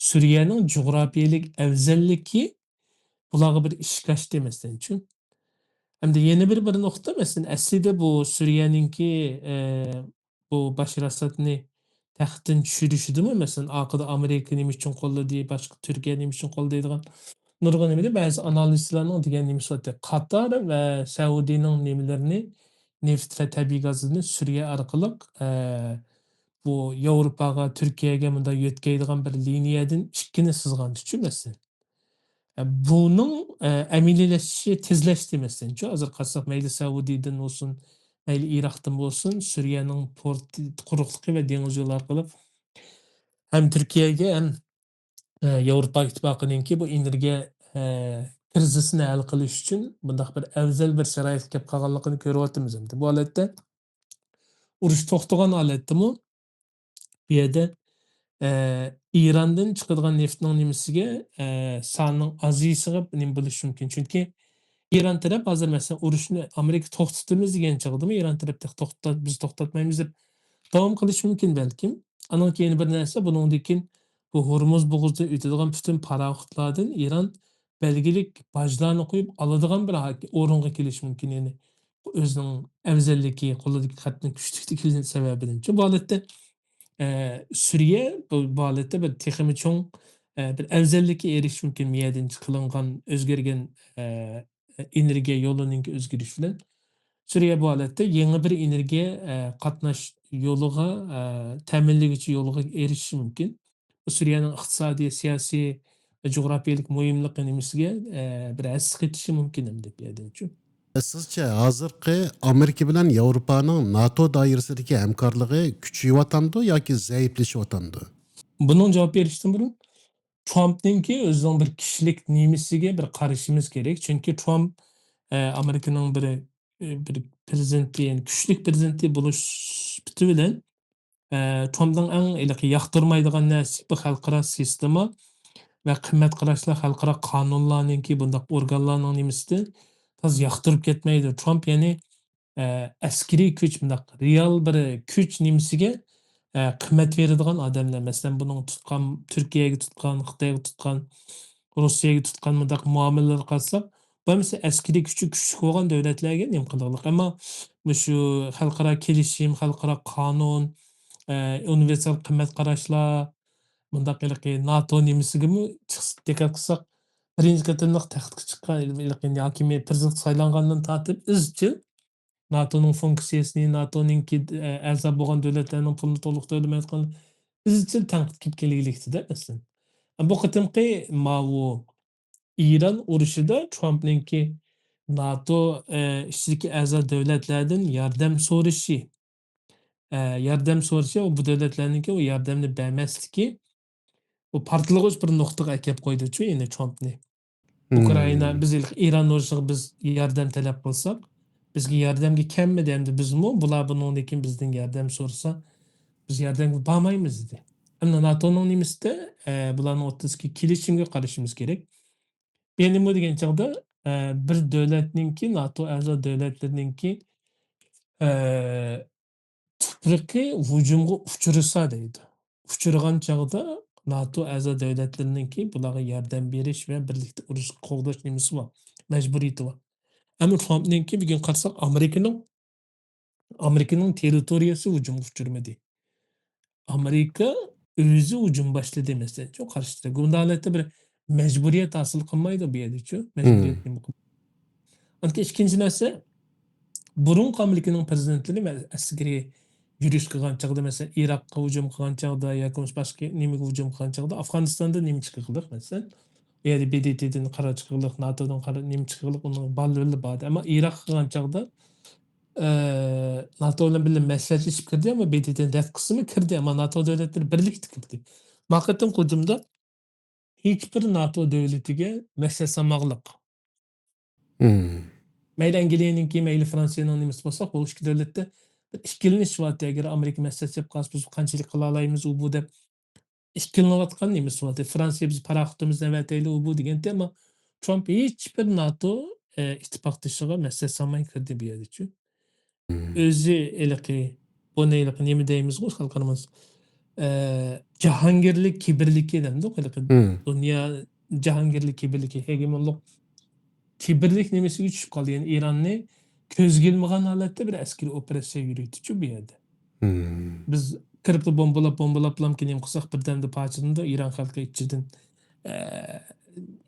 سۈرىيەنىڭ جۇغراپىيەلىك ئەۋزەللىكى بۇلارغا بىر ئىشىك ئاچتى، مەسىلەنچۇ. ھەمدە يەنە بىر، بىر نۇقتا، مەسىلەن، ئەسلىدە بۇ سۈرىيەنىڭكى، ئە، بۇ باشار ئاسادنى تەختتىن چۈشۈرۈشىدىمۇ، مەسىلەن، ئارقىدا ئامېرىكا نېمە ئۈچۈن قوللىدى، باشقا تۈركىيە نېمە ئۈچۈن قوللىدى دەيدىغان نۇرغۇن نېمىدە بەزى ئانالىزچىلارنىڭ دېگەن نېمىسى بار. قاتار ۋە سەئۇدىنىڭ نېمىلىرىنى، نېفىت ۋە تەبىئىي گازىنى سۈرىيە ئارقىلىق، ئە، بۇ ياۋروپاغا، تۈركىيەگە مۇنداق يۆتكەيدىغان بىر لىنىيەدىن ئىككىنى سىزغانچۇ، مەسىلەن. ئە، بۇنىڭ، ئە، ئەمەلىيلىشىشى تېزلەشتى، مەسىلەنچۇ. ھازىر قارىساق، مەيلى سەئۇدىدىن بولسۇن، مەيلى ئىراقتىن بولسۇن، سۈرىيەنىڭ پورت قۇرۇقلۇقى ۋە دېڭىز يولى ئارقىلىق ھەم تۈركىيەگە، ھەم، ئە، ياۋروپا ئىتتىپاقىنىڭكى بۇ ئېنېرگىيە، ئە، كىرىزىسىنى ھەل قىلىش ئۈچۈن بۇنداق بىر ئەۋزەل بىر شارائىتقا كەپ قالغانلىقىنى كۆرۈۋاتىمىز ئەمدى. بۇ ھالەتتە ئۇرۇش توختىغان ھالەتتىمۇ بۇ يەردە، ئە، ئىراندىن چىقىدىغان نېفىتنىڭ نېمىسىگە، ئە، سانىنىڭ ئازىيىشىغا نېمە بولۇشى مۇمكىن. چۈنكى ئىران تەرەپ ھازىر، مەسىلەن، ئۇرۇشنى ئامېرىكا توختىتىمىز دېگەن چاغدىمۇ، ئىران تەرەپ تېخى توختات-، بىز توختاتمايمىز دەپ داۋام قىلىشى مۇمكىن بەلكىم. ئانىڭ كېيىن بىر نەرسە، بۇنىڭدىن كېيىن بۇ ھورمۇز بوغۇزىدىن ئۆتىدىغان پۈتۈن پاراخوتلاردىن ئىران بەلگىلىك باجلارنى قويۇپ ئالىدىغان بىر ھاك-، ئورۇنغا كېلىشى مۇمكىن. يەنى ئۆزىنىڭ ئەۋزەللىكى، قولىدىكى خەتنىڭ كۈچلۈكلۈكى سەۋەبىدىن. شۇ ھالەتتە، ئە، سۈرىيە بۇ، بۇ ھالەتتە بىر تېخىمۇ چوڭ، ئە، بىر ئەۋزەللىككە ئېرىشىشى مۇمكىن، مۇ يەردىن قىلىنغان ئۆزگەرگەن، ئە، ئېنېرگىيە يولىنىڭكى ئۆزگىرىشى بىلەن. سۈرىيە بۇ ھالەتتە يېڭى بىر ئېنېرگىيە، ئە، قاتناش يولىغا، ئە، تەمىنلىگۈچى يولىغا ئېرىشىشى مۇمكىن. بۇ سۈرىيەنىڭ ئىقتىسادىي، سىياسىي، جۇغراپىيەلىك مۇھىملىقى نېمىسىگە، ئە، بىر ھەسسە قېتىشى مۇمكىن ئەمدى بۇ يەردىنچۇ. سىزچە، ھازىرقى ئامېرىكا بىلەن ياۋروپانىڭ ناتو دائىرىسىدىكى ھەمكارلىقى كۈچىيىۋاتامدۇ ياكى زەئىپلىشىۋاتامدۇ؟ بۇنىڭ جاۋاب بېرىشتىن بۇرۇن، ترامپنىڭكى ئۆزىنىڭ بىر كىشىلىك نېمىسىگە بىر قارىشىمىز كېرەك. چۈنكى ترامپ، ئە، ئامېرىكىنىڭ بىر، ئە، بىر پىرېزىدېنتى، يەنى كۈچلۈك پىرېزىدېنتى بولۇش سۈپىتى بىلەن، ئە، ترامپنىڭ ئەڭ ھېلىقى ياقتۇرمايدىغان نەرسىسى بۇ خەلقئارا سىستېما ۋە قىممەت قاراشلار، خەلقئارا قانۇنلارنىڭكى بۇنداق ئورگانلارنىڭ نېمىسىدە تازا ياقتۇرۇپ كەتمەيدۇ. ترامپ يەنى، ئە، ئەسكىرىي كۈچ، بۇنداق رېئال بىر كۈچ نېمىسىگە، ئە، قىممەت بېرىدىغان ئادەملەر. مەسىلەن، بۇنىڭ تۇتقان، تۈركىيەگە تۇتقان، خىتايغا تۇتقان، روسىيەگە تۇتقان مۇنداق مۇئامىلىلەرگە قارىساق، بۇ ھەممىسى ئەسكىرىي كۈچى كۈچلۈك بولغان دۆلەتلەرگە نېمە قىلىدىغانلىق. ئەمما مۇشۇ خەلقئارا كېلىشىم، خەلقئارا قانۇن، ئە، ئۇنىۋېرسال قىممەت قاراشلار، مۇنداق ھېلىقى ناتو نېمىسىگىمۇ چىقسا، دىققەت قىلساق، بىرىنچى قېتىملىق تەختكە چىققان ھېلىقى ھاكىمىيەت، پىرېزىدېنت سايلانغاندىن تارتىپ ئىزچىل ناتونىڭ فۇنكسىيەسىنى، ناتونىڭكى، ئە، ئەزا بولغان دۆلەتلەرنىڭ پۇلىنى تولۇق تۆلىمەيۋاتقان ئىزچىل تەنقىد كېلىپ كېلىۋېلىكتىدە، مەسىلەن. بۇ قېتىمقى ماۋۇ ئىران ئۇرۇشىدا ترامپنىڭكى ناتو، ئە، ئىچىدىكى ئەزا دۆلەتلەردىن ياردەم سورىشى، ئە، ياردەم سورىشى ۋە بۇ دۆلەتلەرنىڭكى ئۇ ياردەمنى بەرمەسلىكى، بۇ پارتلىغۇچ بىر نۇقتىغا ئەكەپ قويدىچۇ، يەنى ترامپنى. ئۇكرائىنا، بىز ھېلىقى ئىران ئۇرۇشىغا بىز ياردەم تەلەپ قىلساق، بىزگە ياردەمگە كەلمىدى، ئەمدى بىزمۇ بۇلار بۇنىڭدىن كېيىن بىزدىن ياردەم سورىسا، بىز ياردەمگە بارمايمىز دېدى. ئەمدى ناتونىڭ نېمىسىدە، ئە، بۇلارنىڭ ئوتتۇرىسىدىكى كېلىشىمگە قارىشىمىز كېرەك. يەنىمۇ دېگەن چاغدا، ئە، بىر دۆلەتنىڭكى، ناتو ئەزا دۆلەتلىرىنىڭكى، ئە، تۇپرىقى ھۇجۇمغا ئۇچرىسا دەيدۇ. ئۇچرىغان چاغدا ناتو ئەزا دۆلەتلىرىنىڭكى بۇلارغا ياردەم بېرىش ۋە بىرلىكتە ئۇرۇش قوغداش نېمىسى بار، مەجبۇرىيىتى بار. ئەمما ترامپنىڭكى بۈگۈن قارىساق، ئامېرىكىنىڭ، ئامېرىكىنىڭ تېررىتورىيەسى ھۇجۇمغا ئۇچرىمىدى. ئامېرىكا ئۆزى ھۇجۇم باشلىدى، مەسىلەن، شۇ قارشى تەرەپ. بۇنداق ھالەتتە بىر مەجبۇرىيەت ھاسىل قىلمايدۇ بۇ يەردىچۇ. مەجبۇرىيەت نېمە قىل-، ئاندىن كېيىن ئىككىنچى نەرسە، بۇرۇنقى ئامېرىكىنىڭ پرېزىدېنتلىرى مە-، ئەسكىرىي يۈرۈش قىلغان چاغدا، مەسىلەن، ئىراققا ھۇجۇم قىلغان چاغدا ياكى بولمىسا باشقا نېمىگە ھۇجۇم قىلغان چاغدا، ئافغانىستاندا نېمە چىقىقلىق، مەسىلەن، ئۇ يەردە ب د ت دىن قارار چىقىقلىق، ناتودىن قارار نېمە چىقىقلىق، ئۇنىڭ بالىلىرى بار ئىدى. ئەمما ئىراققا قىلغان چاغدا، ئە، ناتو بىلەن بىللە مەسلىھەتلىشىپ كىردى، ئەمما ب د ت دىن رەت قىلسىمۇ كىردى، ئەمما ناتو دۆلەتلىرى بىرلىكتە كىردى. ما قېتىمقى ھۇجۇمدا ھېچبىر ناتو دۆلىتىگە مەسلىھەت سالماغلىق. مەيلى ئەنگلىيەنىڭكى، مەيلى فرانسىيەنىڭ نېمىسى بولسا، بۇ ئىككى دۆلەتتە بىر ئىككىلىنىش بارتى. ئەگەر ئامېرىكا مەسلىھەت سېلىپ قالسا، بىز قانچىلىك قىلالايمىز، ئۇ بۇ دەپ ئىككىلىنىۋاتقان نېمىسى بارتى. فرانسىيە بىز پاراخوتىمىزنى ئەۋەتەيلى، ئۇ بۇ دېگەنتى، ئەمما ترامپ ھېچبىر ناتو، ئە، ئىتتىپاقدىشىغا مەسلىھەت سالماي كىردى بۇ يەردىچۇ. ئۆزى ھېلىقى، بۇنى ھېلىقى نېمە دەيمىزغۇ، خەلقئارىمىز، ئە، جاھانگىرلىك كىبىرلىكى دەمدۇق، ھېلىقى دۇنيا جاھانگىرلىك كىبىرلىكى، ھېگېمونلۇق كىبىرلىك نېمىسىگە چۈشۈپ قالدى. يەنى ئىراننى كۆزگە ئىلمىغان ھالەتتە بىر ئەسكىرىي ئوپېراتسىيە يۈرگۈزدىچۇ بۇ يەردە. بىز كىرىپلا بومبىلاپ، بومبىلاپلامكى نېمە قىلساق، بىردەمدە پارچىلىنىدۇ، ئىران خەلقى ئىچىدىن، ئە،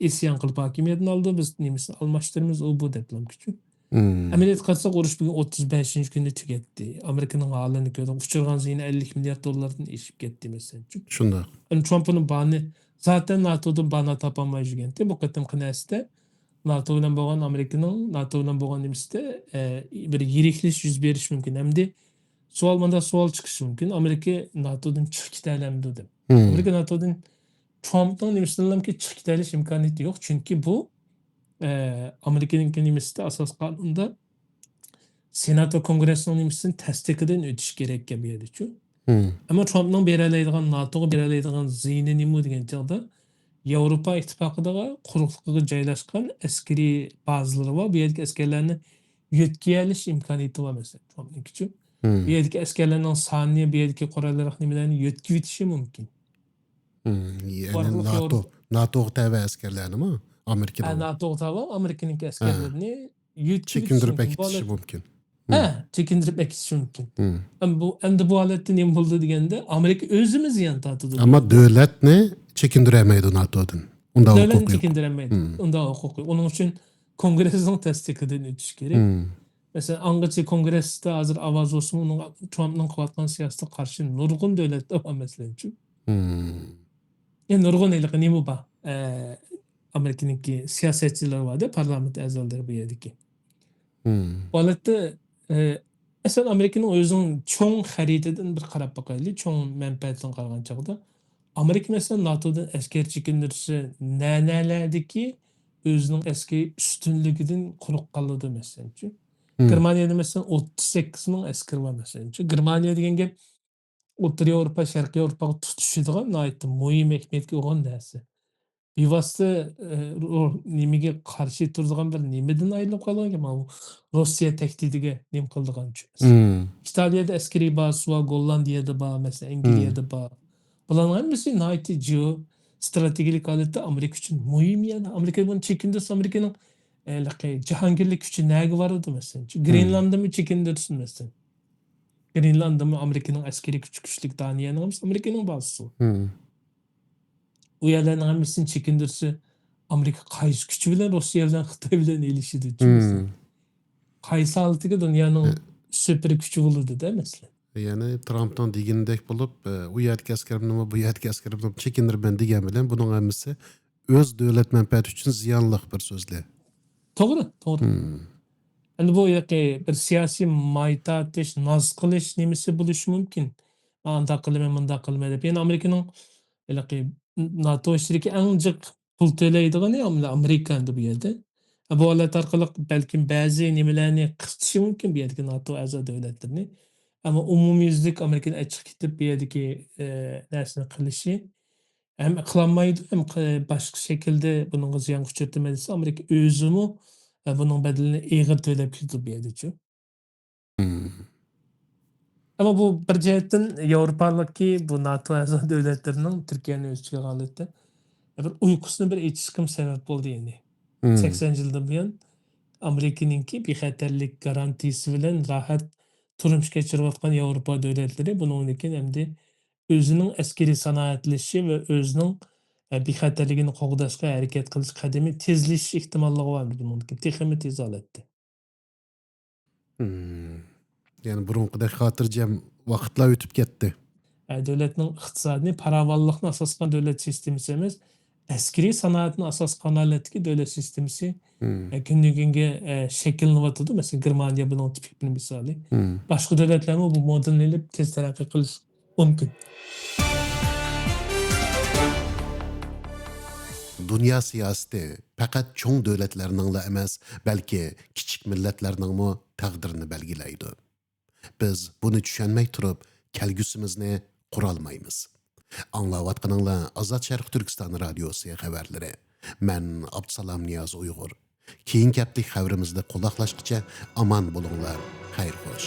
ئىسيان قىلىپ ھاكىمىيەتنى ئالىدۇ، بىز نېمىسىنى ئالماشتۇرىمىز، ئۇ بۇ دەپلامكىچۇ. ئەمەلىيەتتە قارىساق، ئۇرۇش بۈگۈن ئوتتۇز بەشىنچى كۈنى تۈگەتتى. ئامېرىكىنىڭ ھالىنى كۆردۇق. ئۇچرىغان زىيىنى ئەللىك مىليارد دوللاردىن ئېشىپ كەتتى، مەسىلەن. شۇنداق. ئەمدى ترامپنىڭ بارنى، زاتەن ناتودىن بانا تاپالماي يۈرگەنتى. بۇ قېتىمقى نەرسىدە ناتو بىلەن بولغان ئامېرىكىنىڭ، ناتو بىلەن بولغان نېمىسىدە، ئە، بىر يىرىكلىشىش يۈز بېرىشى مۇمكىن. ئەمدى سوئال، مۇنداق سوئال چىقىشى مۇمكىن، ئامېرىكا ناتودىن چىقىپ كېتەلەمدۇ دەپ. ئامېرىكا ناتودىن ترامپنىڭ نېمىسىدىنلامكى چىقىپ كېتەلىش ئىمكانىيىتى يوق. چۈنكى بۇ، ئە، ئامېرىكىنىڭكى نېمىسىدە ئاساسىي قانۇندا سېنات ۋە كونگرېسنىڭ نېمىسىدىن تەستىقىدىن ئۆتۈش كېرەككەن بۇ يەردىچۇ. ئەمما ترامپنىڭ بېرەلەيدىغان، ناتوغا بېرەلەيدىغان زىيىنى نېمە دېگەن چاغدا، ياۋروپا ئىتتىپاقىدىغا قۇرۇقلۇقىغا جايلاشقان ئەسكىرىي بازىلىرى بار. بۇ يەردىكى ئەسكەرلەرنى يۆتكىيەلىش ئىمكانىيىتى بار، مەسىلەن، ترامپنىڭكىچۇ. بۇ يەردىكى ئەسكەرلەرنىڭ سانىنى، بۇ يەردىكى قورال-ياراغ نېمىلەرنى يۆتكىۋېتىشى مۇمكىن. يەنى ئارقىلىق ناتو، ياۋروپا ناتوغا تەۋە ئەسكەرلەرنىمۇ؟ ئامېرىكىنىڭ. ھە، ناتوغا تەۋە ئامېرىكىنىڭكى ھە. ئەسكەرلىرىنى يۆتكىۋېتىشى چېكىندۈرۈپ مۇمكىن. بۇ ئەكېتىشى ھالەت-، مۇمكىن. ھە، چېكىندۈرۈپ ئەكېتىشى مۇمكىن. ئەم، بۇ، ئەمدى بۇ ھالەتتە نېمە بولىدۇ دېگەندە، ئامېرىكا ئۆزىمۇ زىيان تارتىدۇ. ئەمما دۆلەتنى چېكىندۈرەلمەيدۇ ناتودىن. ئۇنداق دۆلەتنى ھوقۇقى يوق. چېكىندۈرەلمەيدۇ. ئۇنداق ھوقۇقى. ئۇنىڭ ئۈچۈن كونگرېسنىڭ تەستىقىدىن ئۆتۈش كېرەك. مەسىلەن، ئاڭغىچە كونگرېستا ھازىر ئاۋاز بولسىمۇ، ئۇنىڭ، ترامپنىڭ قىلىۋاتقان سىياسىتىگە قارشى نۇرغۇن دۆلەتلەر بار، مەسىلەن، شۇ. يەنە نۇرغۇن ھېلىقى نېمە بار؟ ئە، ئامېرىكىنىڭكى سىياسەتچىلىرى بار-دە، پارلامېنت ئەزالىرى بۇ يەردىكى. بۇ ھالەتتە، ئە، مەسىلەن، ئامېرىكىنىڭ ئۆزىنىڭ چوڭ خەرىتىدىن بىر قاراپ باقايلى، چوڭ مەنپەئەتىدىن قارىغان چاغدا، ئامېرىكا، مەسىلەن، ناتودىن ئەسكەر چېكىندۈرسە، نەنەلەردىكى ئۆزىنىڭ ئەسكىرىي ئۈستۈنلۈكىدىن قۇرۇق قالىدۇ، مەسىلەنچۇ. گېرمانىيەدە، مەسىلەن، ئوتتۇز سەككىز مىڭ ئەسكىرى بار، مەسىلەنچۇ. گېرمانىيە دېگەن گەپ ئوتتۇرا ياۋروپا، شەرقىي ياۋروپاغا تۇتىشىدىغان ناھايىتى مۇھىم ئەھمىيەتكە ئىگە نەرسە. بىۋاسىتە، ئە، رۇ-، نېمىگە قارشى تۇرىدىغان بىر نېمىدىن ئايرىلىپ قالغان گەپ، ماۋۇ روسىيە تەھدىتىگە نېمە قىلىدىغانچۇ. ئىتالىيەدە ئەسكىرى بار، سۇ بار، گوللاندىيەدە بار، مەسىلەن، ئەنگلىيەدە بار. بۇلارنىڭ ھەممىسى ناھايىتى جېئوستراتېگىيەلىك ھالەتتە ئامېرىكا ئۈچۈن مۇھىم يەر. ئامېرىكا بۇنى چېكىندۈرسە، ئامېرىكىنىڭ، ئە، ھېلىقى جاھانگىرلىك كۈچى نەگە بارىدۇ، مەسىلەنچۇ؟ گرېنلاندىمۇ چېكىندۈرسۇن، مەسىلەن. گرېنلاندىمۇ ئامېرىكىنىڭ ئەسكىرىي كۈچى كۈچلۈك، دانىيەنىڭ ھەممىسى ئامېرىكىنىڭ بازىسى. ئۇ يەرلەرنىڭ ھەممىسىنى چېكىندۈرسە، ئامېرىكا قايسى كۈچى بىلەن روسىيە بىلەن، خىتاي بىلەن ئېلىشىدۇ، چۈشىنىسىز؟ قايسى ھالىتىگە دۇنيانىڭ سۈپۈر كۈچى بولىدۇ-دە، مەسىلەن. يەنى ترامپنىڭ دېگىنىدەك بولۇپ، ئۇ يەردىكى ئەسكىرىمنىمۇ، بۇ يەردىكى ئەسكىرىمنىمۇ چېكىندۈرىمەن دېگەن بىلەن، بۇنىڭ ھەممىسى ئۆز دۆلەت مەنپەئەتى ئۈچۈن زىيانلىق بىر سۆزلەر. توغرا، توغرا. مم. ئەمدى بۇ ھېلىقى بىر سىياسىي ماي تارتىش، ناز قىلىش نېمىسى بولۇشى مۇمكىن. مەن ئانداق قىلىمەن، مۇنداق قىلىمەن دەپ. يەنى ئامېرىكىنىڭ ھېلىقى ناتو ئىچىدىكى ئەڭ جىق پۇل تۆلەيدىغىنى ئامېرىكا ئەمدى بۇ يەردە. بۇ ھالەت ئارقىلىق بەلكىم بەزى نېمىلەرنى قىستىشى مۇمكىن بۇ يەردىكى ناتو ئەزا دۆلەتلىرىنى. ئەمما ئومۇميۈزلۈك ئامېرىكىنى ئەچىقىپ كېتىپ بۇ يەردىكى، ئە، نەرسىنى قىلىشى ھەم قىلالمايدۇ، ھەم ق-، باشقا شەكىلدە بۇنىڭغا زىيان ئۇچرىتىمەن دېسە، ئامېرىكا ئۆزىمۇ، ئە، بۇنىڭ بەدىلىنى ئېغىر تۆلەپ كېتىدۇ بۇ يەردىچۇ. مم. ئەمما بۇ بىر جەھەتتىن ياۋروپالىقكى بۇ ناتو ئەزا دۆلەتلىرىنىڭ تۈركىيەنى ئۆز ئىچىگە ئالغان ھالەتتە بىر ئۇيقۇسىنى بىر ئېچىشقىمۇ سەۋەب بولدى يەنى. مم. سەكسەن يىلدىن بۇيان ئامېرىكىنىڭكى بىخەتەرلىك گارانتىيىسى بىلەن راھەت تۇرمۇش كەچۈرۈۋاتقان ياۋروپا دۆلەتلىرى بۇنىڭدىن كېيىن ئەمدى ئۆزىنىڭ ئەسكىرىي سانائەتلىشىشى ۋە ئۆزىنىڭ، ئە، بىخەتەرلىكىنى قوغداشقا ھەرىكەت قىلىش قەدىمى تېزلىشىش ئېھتىماللىقى بار بۇنىڭدىن كېيىن تېخىمۇ تېز ھالەتتە. مم. يەنى بۇرۇنقىدەك خاتىرجەم ۋاقىتلار ئۆتۈپ كەتتى. ئە، دۆلەتنىڭ ئىقتىسادىنى پاراۋانلىقنى ئاساس قىلغان دۆلەت سىستېمىسى ئەمەس، ئەسكىرىي سانائەتنى ئاساس قىلغان ھالەتتىكى دۆلەت سىستېمىسى، مم. ئە، كۈندىن كۈنگە، ئە، شەكىللىنىۋاتىدۇ. مەسىلەن، گېرمانىيە بۇنىڭ تىپىك بىر مىسالى. مم. باشقا دۆلەتلەرمۇ بۇ مودېلنى ئېلىپ تېز تەرەققىي قىلىشى مۇمكىن. دۇنيا سىياسىتى پەقەت چوڭ دۆلەتلەرنىڭلا ئەمەس، بەلكى كىچىك مىللەتلەرنىڭمۇ تەقدىرىنى بەلگىلەيدۇ. بىز بۇنى چۈشەنمەي تۇرۇپ، كەلگۈسىمىزنى قۇرالمايمىز. ئاڭلاۋاتقىنىڭلار ئازاد شەرق تۈركىستان رادىيوسى خەۋەرلىرى. مەن ئابدۇسالام نىياز ئۇيغۇر. كېيىنكى ھەپتىلىك خەۋىرىمىزدە قۇلاقلاشقىچە ئامان بولۇڭلار. خەير خوش.